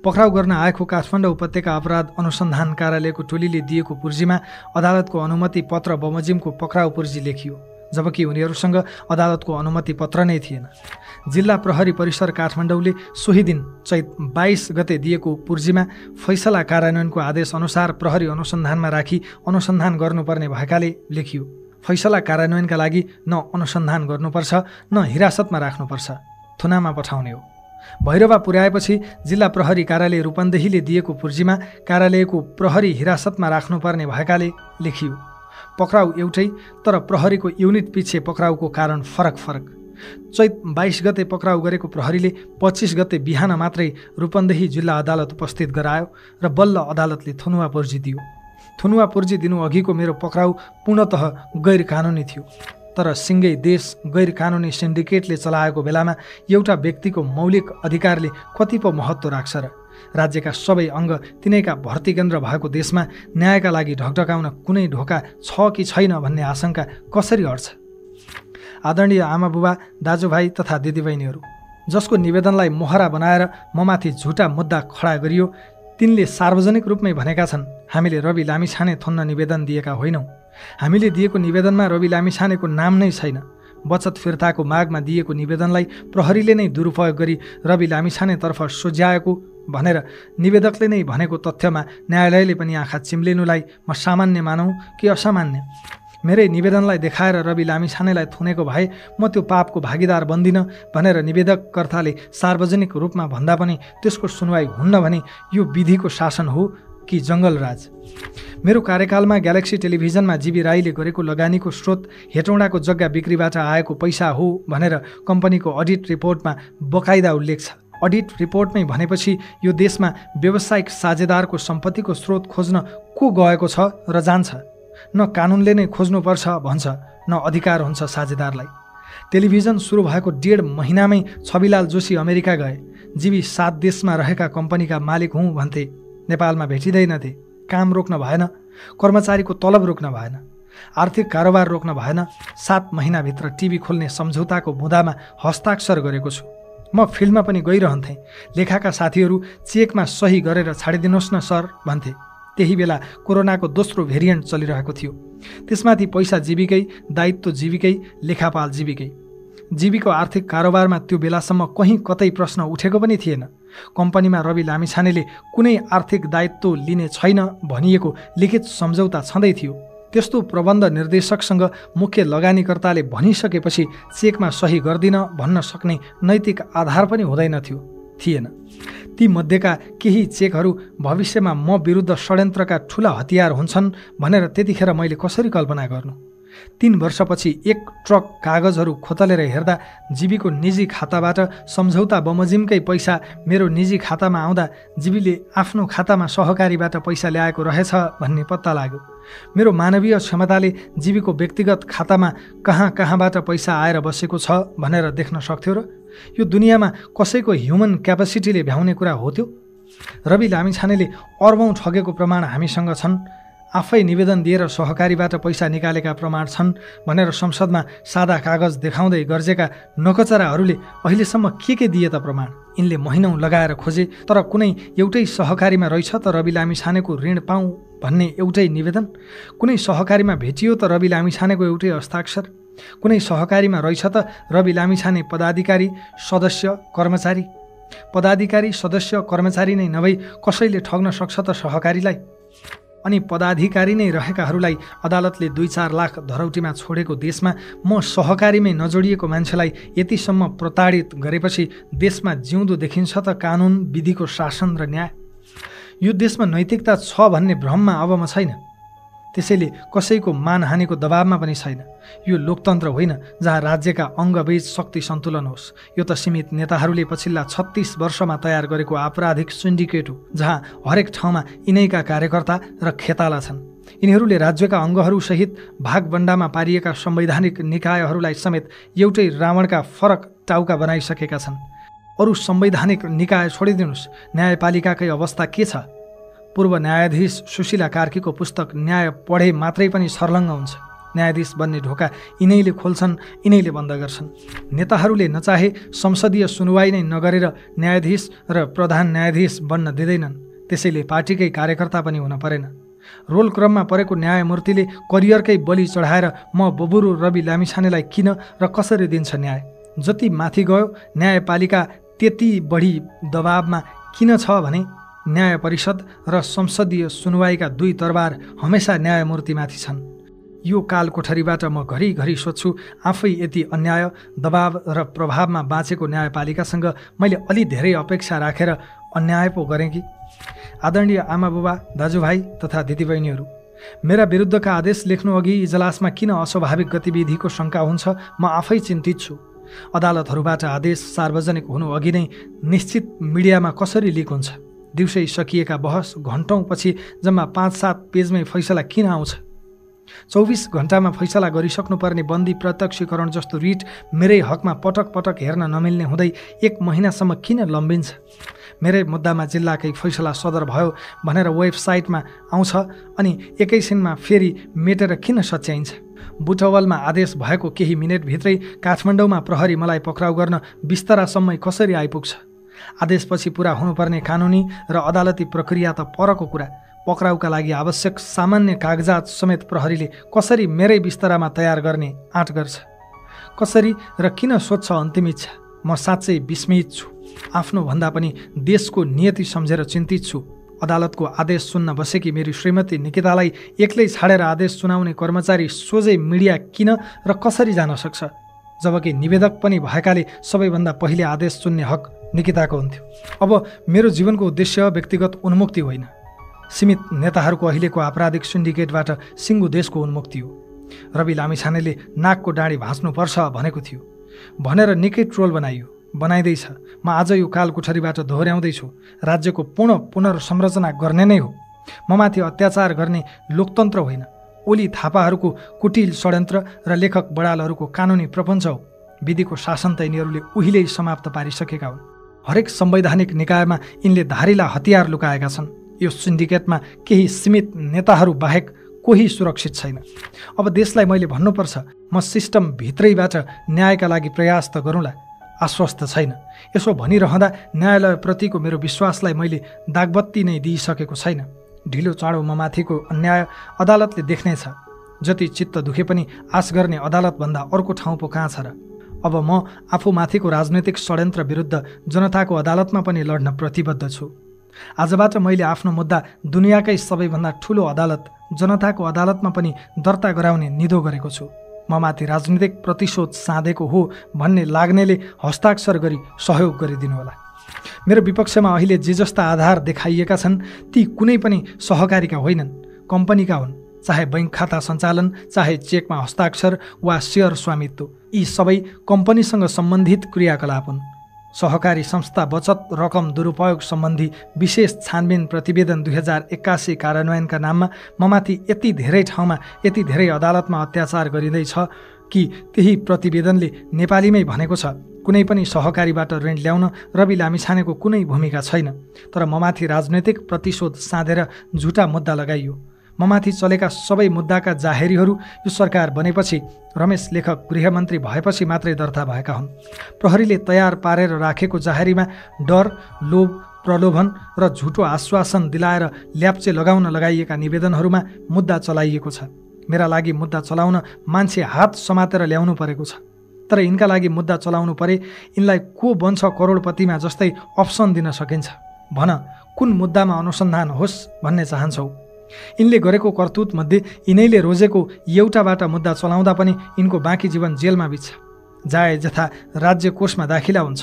पक्राउ गर्न आएको काठमाडौँ उपत्यका अपराध अनुसन्धान कार्यालयको टोलीले दिएको पुर्जीमा अदालतको अनुमति पत्र बमोजिमको पक्राउ पुर्जी लेखियो, जबकि उनीहरूसँग अदालतको अनुमति पत्र नै थिएन। जिल्ला प्रहरी परिसर काठमाडौँले सोही दिन चैत 22 गते दिएको पुर्जीमा फैसला कार्यान्वयनको आदेश अनुसार प्रहरी अनुसन्धानमा राखी अनुसन्धान गर्नुपर्ने भएकाले लेखियो। फैसला कार्यान्वयनका लागि न अनुसन्धान गर्नुपर्छ न हिरासतमा राख्नुपर्छ, थुनामा पठाउने हो। भैरवा पुर्याएपछि जिल्ला प्रहरी कार्यालय रूपन्देहीले दिएको पुर्जीमा कार्यालयको प्रहरी हिरासतमा राख्नुपर्ने भएकाले लेखियो। पक्राउ एउटै, तर प्रहरीको युनिट पछि पक्राउको कारण फरक फरक। चैत 22 गते पक्राउ गरेको प्रहरीले 25 गते बिहान मात्रै रूपन्देही जिल्ला अदालत उपस्थित गरायो र बल्ल अदालतले थुनुवा पुर्जी दियो। थुनुवा पुर्जी दिनु अघिको मेरो पक्राउ पूर्णतः गैर कानुनी थियो, तर सिङ्गै देश गैर कानुनी सिन्डिकेटले चलाएको बेलामा एउटा व्यक्तिको मौलिक अधिकारले कति पो महत्त्व राख्छ र? राज्यका सबै अङ्ग तिनैका भर्ती केन्द्र भएको देशमा न्यायका लागि ढकढकाउन कुनै ढोका छ कि छैन भन्ने आशंका कसरी हट्छ? आदरणीय आमाबुबा, दाजुभाइ तथा दिदीबहिनीहरू, जसको निवेदनलाई मोहरा बनाएर ममाथि झुटा मुद्दा खडा गरियो, तिनले सार्वजनिक रूपमै भनेका छन् हामीले रवि लामिछाने थुन्न निवेदन दिएका होइनौँ। हामीले दिएको निवेदनमा रवि लामिछानेको नाम नै छैन। बचत फिर्ताको मागमा दिएको निवेदनलाई प्रहरीले नै दुरुपयोग गरी रवि लामिछानेतर्फ सोझ्याएको भनेर निवेदकले नै भनेको तथ्यमा न्यायालयले पनि आँखा चिम्लिनुलाई म सामान्य मानौँ कि असामान्य? मेरै निवेदनलाई देखाएर रवि लामिछानेलाई थुनेको भए म त्यो पापको भागीदार बन्दिनँ भनेर निवेदककर्ताले सार्वजनिक रूपमा भन्दा पनि त्यसको सुनवाई हुन्न भने यो विधिको शासन हो कि जङ्गलराज? मेरो कार्यकालमा ग्यालेक्सी टेलिभिजनमा जीबी राईले गरेको लगानीको स्रोत हेटौँडाको जग्गा बिक्रीबाट आएको पैसा हो भनेर कम्पनीको अडिट रिपोर्टमा बकाइदा उल्लेख छ। अडिट रिपोर्टमै भनेपछि यो देशमा व्यावसायिक साझेदारको सम्पत्तिको स्रोत खोज्न को गएको छ र जान्छ? न कानुनले नै खोज्नुपर्छ भन्छ, न अधिकार हुन्छ साझेदारलाई। टेलिभिजन सुरु भएको 1.5 महिनामै छविलाल जोशी अमेरिका गए। जीबी 7 देशमा रहेका कम्पनीका मालिक हुँ भन्थे, नेपालमा भेटिँदैनथे। काम रोक्न भएन, कर्मचारीको तलब रोक्न भएन, आर्थिक कारोबार रोक्न भएन। 7 महिनाभित्र टिभी खोल्ने सम्झौताको बुँदामा हस्ताक्षर गरेको छु। म फिल्डमा पनि गइरहन्थेँ। लेखाका साथीहरू चेकमा सही गरेर छाडिदिनुहोस् न सर भन्थे। त्यही बेला कोरोनाको दोस्रो भेरिएन्ट चलिरहेको थियो। त्यसमाथि पैसा जीविकै, दायित्व जीविकै, लेखापाल जीविकै। जीवीको आर्थिक कारोबारमा त्यो बेलासम्म कहीँ कतै प्रश्न उठेको पनि थिएन। कम्पनीमा रवि लामिछानेले कुनै आर्थिक दायित्व लिने छैन भनिएको लिखित सम्झौता छँदै थियो। त्यस्तो प्रबन्ध निर्देशकसँग मुख्य लगानीकर्ताले भनिसकेपछि चेकमा सही गर्दिन भन्न सक्ने नैतिक आधार पनि थिएन। ती मध्येका केही चेकहरू भविष्यमा म विरुद्ध षड्यन्त्रका ठुला हतियार हुन्छन् भनेर त्यतिखेर मैले कसरी कल्पना गर्नु? 3 वर्षपछि 1 ट्रक कागजहरू खोतलेर हेर्दा जीवीको निजी खाताबाट सम्झौता बमोजिमकै पैसा मेरो निजी खातामा आउँदा जीवीले आफ्नो खातामा सहकारीबाट पैसा ल्याएको रहेछ भन्ने पत्ता लाग्यो। मेरो मानवीय क्षमताले जीवीको व्यक्तिगत खातामा कहाँबाट पैसा आएर बसेको छ भनेर देख्न सक्थ्यो र? यो दुनियाँमा कसैको ह्युमन क्यापेसिटीले भ्याउने कुरा हो त्यो? रवि लामिछानेले अर्बौं ठगेको प्रमाण हामीसँग छन्, आफै निवेदन दिएर सहकारीबाट पैसा निकालेका प्रमाण छन् भनेर संसदमा सादा कागज देखाउँदै गर्जेका नकचराहरूले अहिलेसम्म के दिए त प्रमाण? यिनले महिनौँ लगाएर खोजे, तर कुनै एउटै सहकारीमा रहेछ त रवि लामिछानेको ऋण पाऊँ भन्ने एउटै निवेदन? कुनै सहकारीमा भेटियो त रवि लामिछानेको एउटै हस्ताक्षर? कुनै सहकारीमा रहेछ त रवि लामिछाने पदाधिकारी, सदस्य, कर्मचारी? पदाधिकारी, सदस्य, कर्मचारी नै नभई कसैले ठग्न सक्छ त सहकारीलाई? अनि पदाधिकारी नै रहेकाहरूलाई अदालतले 2-4 लाख धरौटीमा छोडेको देशमा म सहकारीमै नजोडिएको मान्छेलाई यतिसम्म प्रताडित गरेपछि देशमा जिउँदो देखिन्छ त कानुन, विधिको शासन र न्याय? यो देशमा नैतिकता छ भन्ने भ्रममा अब म छैन। त्यसैले कसैको मानहानिको दबावमा पनि छैन। यो लोकतन्त्र होइन जहाँ राज्यका अङ्गबीच शक्ति सन्तुलन होस्। यो त सीमित नेताहरूले पछिल्ला 36 वर्षमा तयार गरेको आपराधिक सिन्डिकेट हो, जहाँ हरेक ठाउँमा यिनैका कार्यकर्ता र खेताला छन्। यिनीहरूले राज्यका अङ्गहरूसहित भागबण्डामा पारिएका संवैधानिक निकायहरूलाई समेत एउटै रावणका फरक टाउका बनाइसकेका छन्। अरू संवैधानिक निकाय छोडिदिनुहोस्, न्यायपालिकाकै अवस्था के छ? पूर्व न्यायाधीश सुशीला कार्कीको पुस्तक न्याय पढे मात्रै पनि सर्लङ्ग हुन्छ। न्यायाधीश बन्ने ढोका यिनैले खोल्छन्, यिनैले बन्द गर्छन्। नेताहरूले नचाहे संसदीय सुनुवाई नै नगरेर न्यायाधीश र प्रधान न्यायाधीश बन्न दिँदैनन्। त्यसैले पार्टीकै कार्यकर्ता पनि हुन परेन। रोल क्रममा परेको न्यायमूर्तिले करियरकै बलि चढाएर म बबुरु रवि लामिछानेलाई किन र कसरी दिन्छ न्याय? जति माथि गयो न्यायपालिका त्यति बढी दबावमा किन छ भने न्याय परिषद र संसदीय सुनुवाईका दुई तरबार हमेसा न्यायमूर्तिमाथि छन्। यो काल कोठरीबाट म घरिघरि सोध्छु, आफै यति अन्याय, दबाव र प्रभावमा बाँचेको न्यायपालिकासँग मैले अलि धेरै अपेक्षा राखेर अन्याय पो गरेँ कि? आदरणीय आमाबुबा, दाजुभाइ तथा दिदीबहिनीहरू, मेरा विरुद्धका आदेश लेख्नु अघि इजलासमा किन अस्वाभाविक गतिविधिको शङ्का हुन्छ म आफै चिन्तित छु। अदालतहरूबाट आदेश सार्वजनिक हुनु अघि नै निश्चित मिडियामा कसरी लिक हुन्छ? दिउँसै सकिएका बहस घन्टौँपछि जम्मा 5-7 पेजमै फैसला किन आउँछ? 24 घण्टामा फैसला गरिसक्नुपर्ने बन्दी प्रत्यक्षीकरण जस्तो रिट मेरै हकमा पटक पटक हेर्न नमिल्ने हुँदै 1 महिनासम्म किन लम्बिन्छ? मेरै मुद्दामा जिल्लाकै फैसला सदर भयो भनेर वेबसाइटमा आउँछ अनि एकैछिनमा फेरि मेटेर किन सच्याइन्छ? बुटवलमा आदेश भएको केही मिनेटभित्रै काठमाडौँमा प्रहरी मलाई पक्राउ गर्न बिस्तरासम्मै कसरी आइपुग्छ? आदेशपछि पुरा हुनुपर्ने कानुनी र अदालती प्रक्रिया त परको कुरा। पक्राउका लागि आवश्यक सामान्य कागजात समेत प्रहरीले कसरी मेरै बिस्तरामा तयार गर्ने आँट गर्छ? कसरी र किन सोध्छ अन्तिम इच्छा? म साँच्चै विस्मित छु। आफ्नो भन्दा पनि देशको नियति सम्झेर चिन्तित छु। अदालतको आदेश सुन्न बसेकी मेरी श्रीमती निकितालाई एक्लै छाडेर आदेश सुनाउने कर्मचारी सोझै मिडिया किन र कसरी जान सक्छ? जबकि निवेदक पनि भएकाले सबैभन्दा पहिले आदेश सुन्ने हक निकिताको हुन्थ्यो। अब मेरो जीवनको उद्देश्य व्यक्तिगत उन्मुक्ति होइन, सीमित नेताहरूको अहिलेको आपराधिक सिन्डिकेटबाट सिङ्गो देशको उन्मुक्ति हो। रवि लामिछानेले नाकको डाँडी भाँच्नुपर्छ भनेको थियो भनेर निकै ट्रोल बनाइँदैछ। म आज यो काल कोठरीबाट दोहोर्याउँदैछु, राज्यको पूर्ण पुनर्संरचना गर्ने नै हो। ममाथि अत्याचार गर्ने लोकतन्त्र होइन, ओली थापाहरूको कुटिल षड्यन्त्र र लेखक बडालहरूको कानुनी प्रपञ्च हो। विधिको शासन त यिनीहरूले उहिल्यै समाप्त पारिसकेका हुन्। हरेक संवैधानिक निकायमा यिनले धारिला हतियार लुकाएका छन्। यो सिन्डिकेटमा केही सीमित नेताहरू बाहेक कोही सुरक्षित छैन। अब देशलाई मैले भन्नुपर्छ, म सिस्टम भित्रैबाट न्यायका लागि प्रयास त गरौँला। आश्वस्त छैन। यसो भनिरहँदा न्यायालयप्रतिको मेरो विश्वासलाई मैले दागबत्ती नै दिइसकेको छैन। ढिलो चाँडो ममाथिको अन्याय अदालतले देख्नेछ। जति चित्त दुखे पनि आश गर्ने अदालतभन्दा अर्को ठाउँ पो कहाँ छ र? अब म आफूमाथिको राजनैतिक षड्यन्त्र विरुद्ध जनताको अदालतमा पनि लड्न प्रतिबद्ध छु। आजबाट मैले आफ्नो मुद्दा दुनियाँकै सबैभन्दा ठुलो अदालत जनताको अदालतमा पनि दर्ता गराउने निधो गरेको छु। ममाथि राजनीतिक प्रतिशोध साँधेको हो भन्ने लाग्नेले हस्ताक्षर गरी सहयोग गरिदिनुहोला। मेरो विपक्षमा अहिले जे जस्ता आधार देखाइएका छन् ती कुनै पनि सहकारीका होइनन्, कम्पनीका हुन्। चाहे बैंक खाता सञ्चालन, चाहे चेकमा हस्ताक्षर वा सेयर स्वामित्व, यी सबै कम्पनीसँग सम्बन्धित क्रियाकलाप हुन्। सहकारी संस्था बचत रकम दुरुपयोग सम्बन्धी विशेष छानबिन प्रतिवेदन 2081 कार्यान्वयनका नाममा ममाथि यति धेरै ठाउँमा यति धेरै अदालतमा अत्याचार गरिँदैछ कि त्यही प्रतिवेदनले नेपालीमै भनेको छ, कुनै पनि सहकारीबाट ऋण ल्याउन रवि लामिछानेको कुनै भूमिका छैन। तर ममाथि राजनैतिक प्रतिशोध साँधेर झुटा मुद्दा लगाइयो। ममाथि चलेका सबै मुद्दाका जाहेरीहरू यो सरकार बनेपछि रमेश लेखक गृहमन्त्री भएपछि मात्रै दर्ता भएका हुन्। प्रहरीले तयार पारेर राखेको जाहेरीमा डर, लोभ, प्रलोभन र झुटो आश्वासन दिलाएर ल्याप्चे लगाउन लगाइएका निवेदनहरूमा मुद्दा चलाइएको छ। मेरा लागि मुद्दा चलाउन मान्छे हात समातेर ल्याउनु परेको छ। तर यिनका लागि मुद्दा चलाउनु परे यिनलाई को बन्छ करोडपतिमा जस्तै अप्सन दिन सकिन्छ। भन, कुन मुद्दामा अनुसन्धान होस् भन्ने चाहन्छौ? यिनले गरेको करतुत मध्ये यिनैले रोजेको एउटाबाट मुद्दा चलाउँदा पनि यिनको बाँकी जीवन जेलमा बित्छ। जाए जथा राज्य कोषमा दाखिला हुन्छ।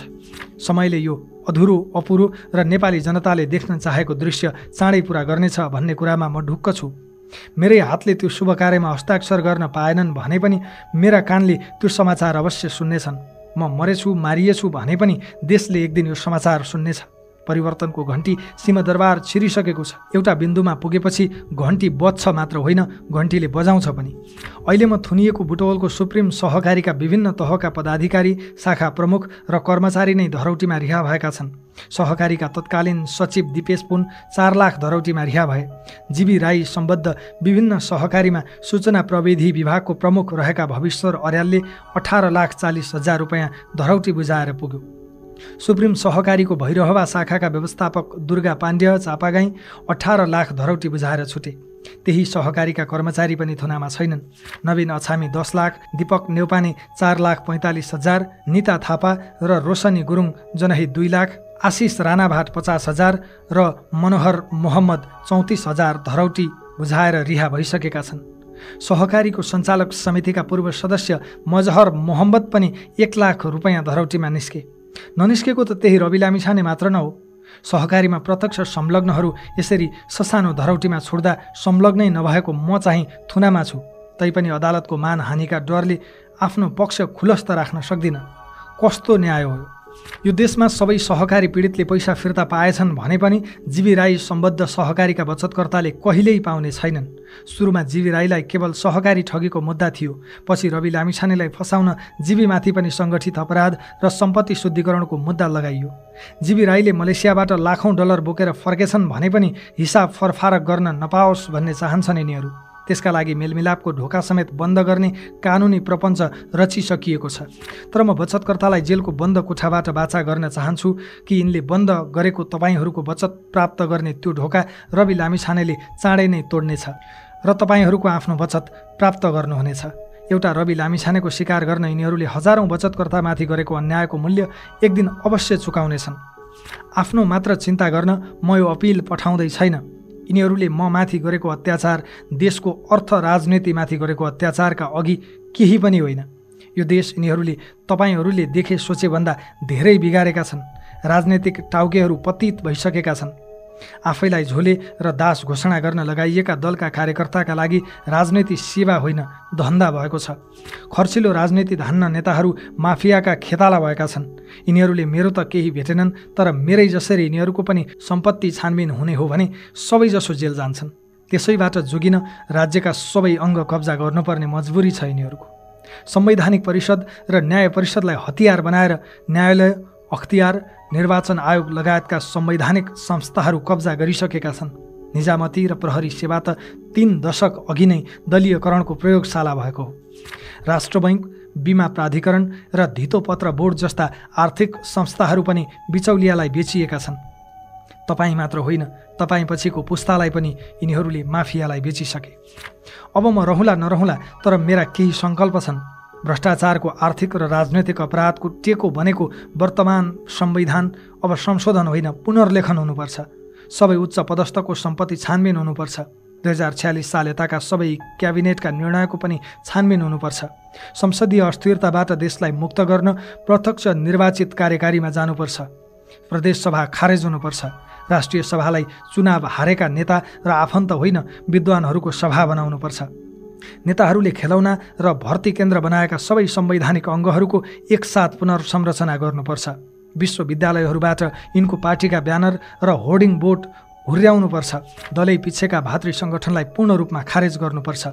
समयले यो अधुरो, अपुरो र नेपाली जनताले देख्न चाहेको दृश्य चाँडै पुरा गर्नेछ भन्ने कुरामा म ढुक्क छु। मेरै हातले त्यो शुभ कार्यमा हस्ताक्षर गर्न पाएनन् भने पनि मेरा कानले त्यो समाचार अवश्य सुन्नेछन्। म मरेछु, मारिएछु भने पनि देशले एक दिन यो समाचार सुन्नेछ। परिवर्तनको घन्टी सिंहदरबार छिरिसकेको छ। एउटा बिन्दुमा पुगेपछि घन्टी बज्छ मात्र होइन, घन्टीले बजाउँछ पनि। अहिले म थुनिएको बुटवलको सुप्रिम सहकारीका विभिन्न तहका पदाधिकारी, शाखा प्रमुख र कर्मचारी नै धरौटीमा रिहा भएका छन्। सहकारीका तत्कालीन सचिव दिपेश पुन 4 लाख धरौटीमा रिहा भए। जीवी राई सम्बद्ध विभिन्न सहकारीमा सूचना प्रविधि विभागको प्रमुख रहेका भविश्वर अर्यालले 18,40,000 रुपैयाँ धरौटी बुझाएर पुग्यो। सुप्रिम सहकारीको भैरहवा शाखाका व्यवस्थापक दुर्गा पाण्ड्य चापागाई 18 लाख धरौटी बुझाएर छुटे। त्यही सहकारीका कर्मचारी पनि थुनामा छैनन्। नवीन अछामी 10 लाख, दीपक नेउपाने 4,45,000, निता थापा र रोशनी गुरुङ जनही 2 लाख, आशिष राणाभाट 50,000 र मनोहर मोहम्मद 34,000 धरौटी बुझाएर रिहा भइसकेका छन्। सहकारीको सञ्चालक समितिका पूर्व सदस्य मजहर मोहम्मद पनि 1 लाख रुपैयाँ धरौटीमा निस्के। ननिस्केको त त्यही रवि लामिछाने मात्र न हो। सहकारीमा प्रत्यक्ष संलग्नहरू यसरी ससानो धरौटीमा छोड्दा संलग्नै नभएको म चाहिँ थुनामा छु। तैपनि अदालतको मानहानिका डरले आफ्नो पक्ष खुलस्त राख्न सक्दिनँ। कस्तो न्याय हो यो? देशमा सबै सहकारी पीडितले पैसा फिर्ता पाएछन् भने पनि जीवी राई सम्बद्ध सहकारीका बचतकर्ताले कहिल्यै पाउने छैनन्। सुरुमा जीवी राईलाई केवल सहकारी ठगीको मुद्दा थियो। पछि रवि लामिछानेलाई फसाउन जीवीमाथि पनि सङ्गठित अपराध र सम्पत्ति शुद्धिकरणको मुद्दा लगाइयो। जीवी राईले मलेसियाबाट लाखौँ डलर बोकेर फर्केछन् भने पनि हिसाब फरफारक गर्न नपाओस् भन्ने चाहन्छन् यिनीहरू। त्यसका लागि मेलमिलापको ढोका समेत बन्द गर्ने कानुनी प्रपञ्च रचिसकिएको छ। तर म बचतकर्तालाई जेलको बन्द कोठाबाट बाचा गर्न चाहन्छु कि यिनले बन्द गरेको तपाईँहरूको बचत प्राप्त गर्ने त्यो ढोका रवि लामिछानेले चाँडै नै तोड्नेछ र तपाईँहरूको आफ्नो बचत प्राप्त गर्नुहुनेछ। एउटा रवि लामिछानेको शिकार गर्न यिनीहरूले हजारौँ बचतकर्तामाथि गरेको अन्यायको मूल्य एक दिन अवश्य चुकाउनेछन्। आफ्नो मात्र चिन्ता गर्न म यो अपिल पठाउँदै छैन। यिनीहरूले म माथि गरेको अत्याचार देशको अर्थ राजनीतिमाथि गरेको अत्याचारका अघि केही पनि होइन। यो देश यिनीहरूले तपाईँहरूले देखे सोचेभन्दा धेरै बिगारेका छन्। राजनैतिक टाउकेहरू पतित भइसकेका छन्। आफैलाई झोले र दास घोषणा गर्न लगाइएका दलका कार्यकर्ताका लागि राजनीति सेवा होइन, धन्दा भएको छ। खर्चिलो राजनीति धान्न नेताहरू माफियाका खेताला भएका छन्। यिनीहरूले मेरो त केही भेटेनन्, तर मेरै जसरी यिनीहरूको पनि सम्पत्ति छानबिन हुने हो भने सबैजसो जेल जान्छन्। त्यसैबाट जोगिन राज्यका सबै अङ्ग कब्जा गर्नुपर्ने मजबुरी छ यिनीहरूको। संवैधानिक परिषद र न्याय परिषदलाई हतियार बनाएर न्यायालय, अख्तियार, निर्वाचन आयोग लगायतका संवैधानिक संस्थाहरू कब्जा गरिसकेका छन्। निजामती र प्रहरी सेवा त 3 दशक अघि नै दलीयकरणको प्रयोगशाला भएको हो। राष्ट्र बैङ्क, बिमा प्राधिकरण र धितोपत्र बोर्ड जस्ता आर्थिक संस्थाहरू पनि बिचौलियालाई बेचिएका छन्। तपाईँ मात्र होइन, तपाईँ पछिको पुस्तालाई पनि यिनीहरूले माफियालाई बेचिसके। अब म रहँला नरहँला, तर मेरा केही सङ्कल्प छन्। भ्रष्टाचारको आर्थिक र राजनैतिक अपराधको टेको बनेको वर्तमान संविधान अब संशोधन होइन, पुनर्लेखन हुनुपर्छ। सबै उच्च पदस्थको सम्पत्ति छानबिन हुनुपर्छ। 2046 साल यताका सबै क्याबिनेटका निर्णयको पनि छानबिन हुनुपर्छ। संसदीय अस्थिरताबाट देशलाई मुक्त गर्न प्रत्यक्ष निर्वाचित कार्यकारीमा जानुपर्छ। प्रदेश सभा खारेज हुनुपर्छ। राष्ट्रिय सभालाई चुनाव हारेका नेता र आफन्त होइन, विद्वानहरूको सभा बनाउनुपर्छ। नेताहरूले खेलौना र भर्ती केन्द्र बनाएका सबै संवैधानिक अङ्गहरूको एकसाथ पुनर्संरचना गर्नुपर्छ। विश्वविद्यालयहरूबाट यिनको पार्टीका ब्यानर र होर्डिङ बोर्ड हुर्याउनुपर्छ। दलै पिछेका भातृ सङ्गठनलाई पूर्ण रूपमा खारेज गर्नुपर्छ।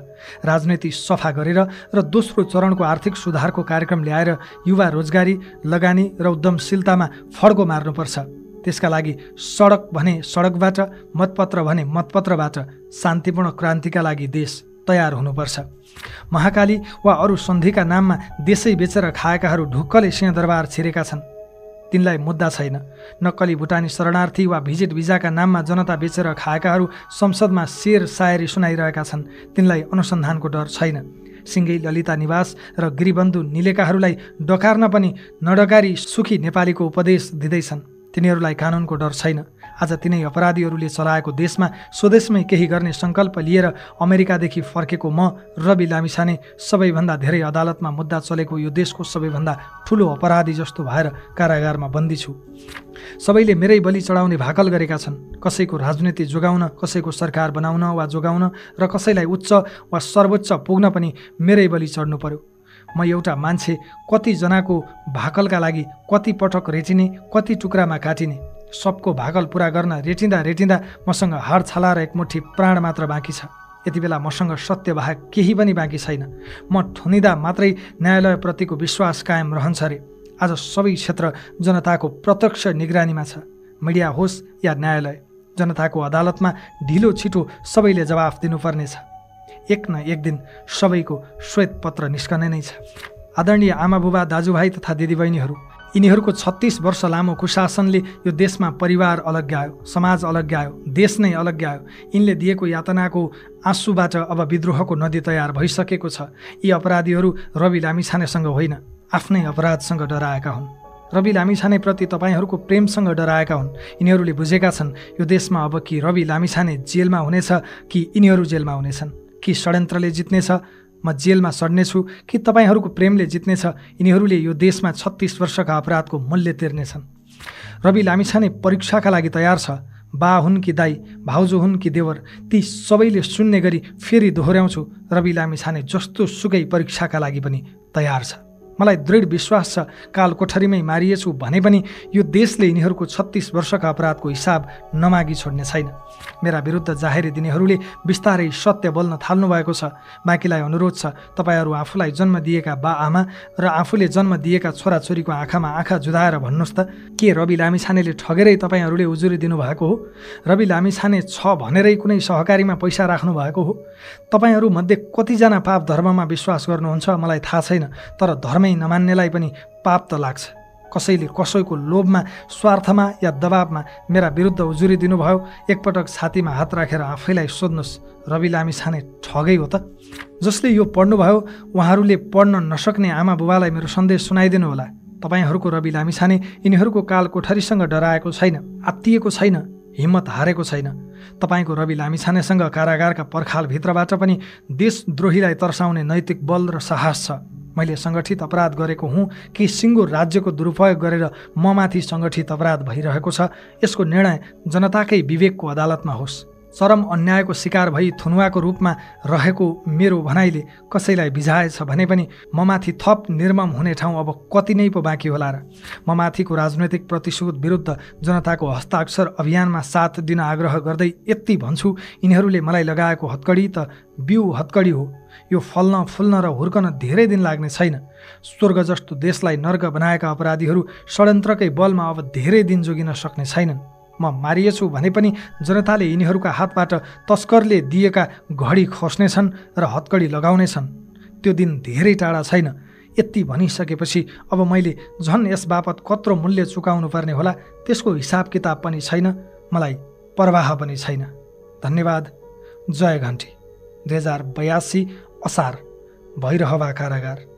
राजनीति सफा गरेर र दोस्रो चरणको आर्थिक सुधारको कार्यक्रम ल्याएर युवा रोजगारी, लगानी र उद्यमशीलतामा फड्को मार्नुपर्छ। त्यसका लागि सडक भने सडकबाट, मतपत्र भने मतपत्रबाट शान्तिपूर्ण क्रान्तिका लागि देश तयार हुनुपर्छ। महाकाली वा अरू सन्धिका नाममा देशै बेचेर खाएकाहरू ढुक्कले सिंहदरबार छिरेका छन्। तिनलाई मुद्दा छैन। नक्कली भुटानी शरणार्थी वा भिजिट भिजाका नाममा जनता बेचेर खाएकाहरू संसदमा शेर सायरी सुनाइरहेका छन्। तिनलाई अनुसन्धानको डर छैन। सिङ्गै ललिता निवास र गिरिबन्धु निलेकाहरूलाई डकार्न पनि नडकारी सुखी नेपालीको उपदेश दिँदैछन्। तिनीहरूलाई कानुनको डर छैन। आज तिनै अपराधीहरूले चलाएको देशमा स्वदेशमै केही गर्ने सङ्कल्प लिएर अमेरिकादेखि फर्केको म रवि लामिछाने सबैभन्दा धेरै अदालतमा मुद्दा चलेको यो देशको सबैभन्दा ठुलो अपराधी जस्तो भएर कारागारमा बन्दी छु। सबैले मेरै बलि चढाउने भाकल गरेका छन्। कसैको राजनीति जोगाउन, कसैको सरकार बनाउन वा जोगाउन र कसैलाई उच्च वा सर्वोच्च पुग्न पनि मेरै बलि चढ्नु पर्यो। म एउटा मान्छे कतिजनाको भाकलका लागि कति पटक रेटिने, कति टुक्रामा काटिने। सबको भाकल पुरा गर्न रेटिँदा मसँग हाड छाला र एकमुठी प्राण मात्र बाँकी छ। यति बेला मसँग सत्य बाहेक केही पनि बाँकी छैन। म ठुनिँदा मात्रै न्यायालयप्रतिको विश्वास कायम रहन्छ रे। आज सबै क्षेत्र जनताको प्रत्यक्ष निगरानीमा छ। मिडिया होस् या न्यायालय, जनताको अदालतमा ढिलो छिटो सबैले जवाफ दिनुपर्नेछ। एक न एक दिन सबैको श्वेत पत्र निस्कने नै छ। आदरणीय आमाबुबा, दाजुभाइ तथा दिदीबहिनीहरू, यिनीहरूको 36 वर्ष लामो कुशासनले यो देशमा परिवार अलग्यायो, समाज अलग्यायो, देश नै अलग्यायो। यिनले दिएको यातनाको आँसुबाट अब विद्रोहको नदी तयार भइसकेको छ। यी अपराधीहरू रवि लामिछानेसँग होइन, आफ्नै अपराधसँग डराएका हुन्। रवि लामिछानेप्रति तपाईँहरूको प्रेमसँग डराएका हुन्। यिनीहरूले बुझेका छन् यो देशमा अब कि रवि लामिछाने जेलमा हुनेछ कि यिनीहरू जेलमा हुनेछन्, कि षड्यन्त्रले जित्नेछ म जेलमा सड्नेछु कि तपाईँहरूको प्रेमले जित्नेछ। यिनीहरूले यो देशमा 36 वर्षका अपराधको मूल्य तिर्नेछन्। रवि लामिछाने परीक्षाका लागि तयार छ। बा हुन् कि दाई, भाउजू हुन् कि देवर, ती सबैले सुन्ने गरी फेरि दोहोऱ्याउँछु, रवि लामिछाने जस्तो सुकै परीक्षाका लागि पनि तयार छ। मलाई दृढ विश्वास छ काल कोठरीमै मारिएछु भने पनि यो देशले यिनीहरूको 36 वर्षका अपराधको हिसाब नमागी छोड्ने छैन। मेरा विरुद्ध जाहेरी दिनेहरूले बिस्तारै सत्य बोल्न थाल्नु भएको छ। बाँकीलाई अनुरोध छ, तपाईँहरू आफूलाई जन्म दिएका बा आमा र आफूले जन्म दिएका छोराछोरीको आँखामा आँखा जुधाएर भन्नुहोस् त, के रवि लामिछानेले ठगेरै तपाईँहरूले उजुरी दिनुभएको हो? रवि लामिछाने छ भनेरै कुनै सहकारीमा पैसा राख्नु भएको हो? तपाईँहरू मध्ये कतिजना पाप धर्ममा विश्वास गर्नुहुन्छ मलाई थाहा छैन, तर धर्मै नमान्नेलाई पनि पाप त लाग्छ। कसैले कसैको लोभमा, स्वार्थमा या दबावमा मेरा विरुद्ध उजुरी दिनुभयो? एकपटक छातीमा हात राखेर आफैलाई सोध्नुहोस्, रवि लामिछाने ठगै हो त? जसले यो पढ्नुभयो उहाँहरूले पढ्न नसक्ने आमा बुबालाई मेरो सन्देश सुनाइदिनु होला। तपाईँहरूको रवि लामिछाने यिनीहरूको काल कोठरीसँग डराएको छैन, आत्तिएको छैन, हिम्मत हारेको छैन। तपाईँको रवि लामिछानेसँग कारागारका पर्खालभित्रबाट पनि देशद्रोहीलाई तर्साउने नैतिक बल र साहस छ। मैले सङ्गठित अपराध गरेको हुँ कि सिङ्गो राज्यको दुरुपयोग गरेर ममाथि सङ्गठित अपराध भइरहेको छ, यसको निर्णय जनताकै विवेकको अदालतमा होस्। चरम अन्यायको शिकार भई थुनुवाको रूपमा रहेको मेरो भनाइले कसैलाई बिझाएछ भने पनि ममाथि थप निर्मम हुने ठाउँ अब कति नै पो बाँकी होला र? ममाथिको राजनैतिक प्रतिशोध विरुद्ध जनताको हस्ताक्षर अभियानमा साथ दिन आग्रह गर्दै यति भन्छु, यिनीहरूले मलाई लगाएको हत्कडी त बिउ हत्कडी हो। यो फल्न फुल्न र हुर्कन धेरै दिन लाग्ने छैन। स्वर्ग जस्तो देशलाई नर्क बनाएका अपराधीहरू षड्यन्त्रकै बलमा अब धेरै दिन जोगिन सक्ने छैनन्। म मारिएछु भने पनि जनताले यिनीहरूका हातबाट तस्करले दिएका घडी खोस्नेछन् र हत्कडी लगाउनेछन्। त्यो दिन धेरै टाढा छैन। यति भनिसकेपछि अब मैले झन् यस बापत कत्रो मूल्य चुकाउनु पर्ने होला त्यसको हिसाब किताब पनि छैन, मलाई परवाह पनि छैन। धन्यवाद। जय घन्टी। 2082 असार, भैरहवा कारागार।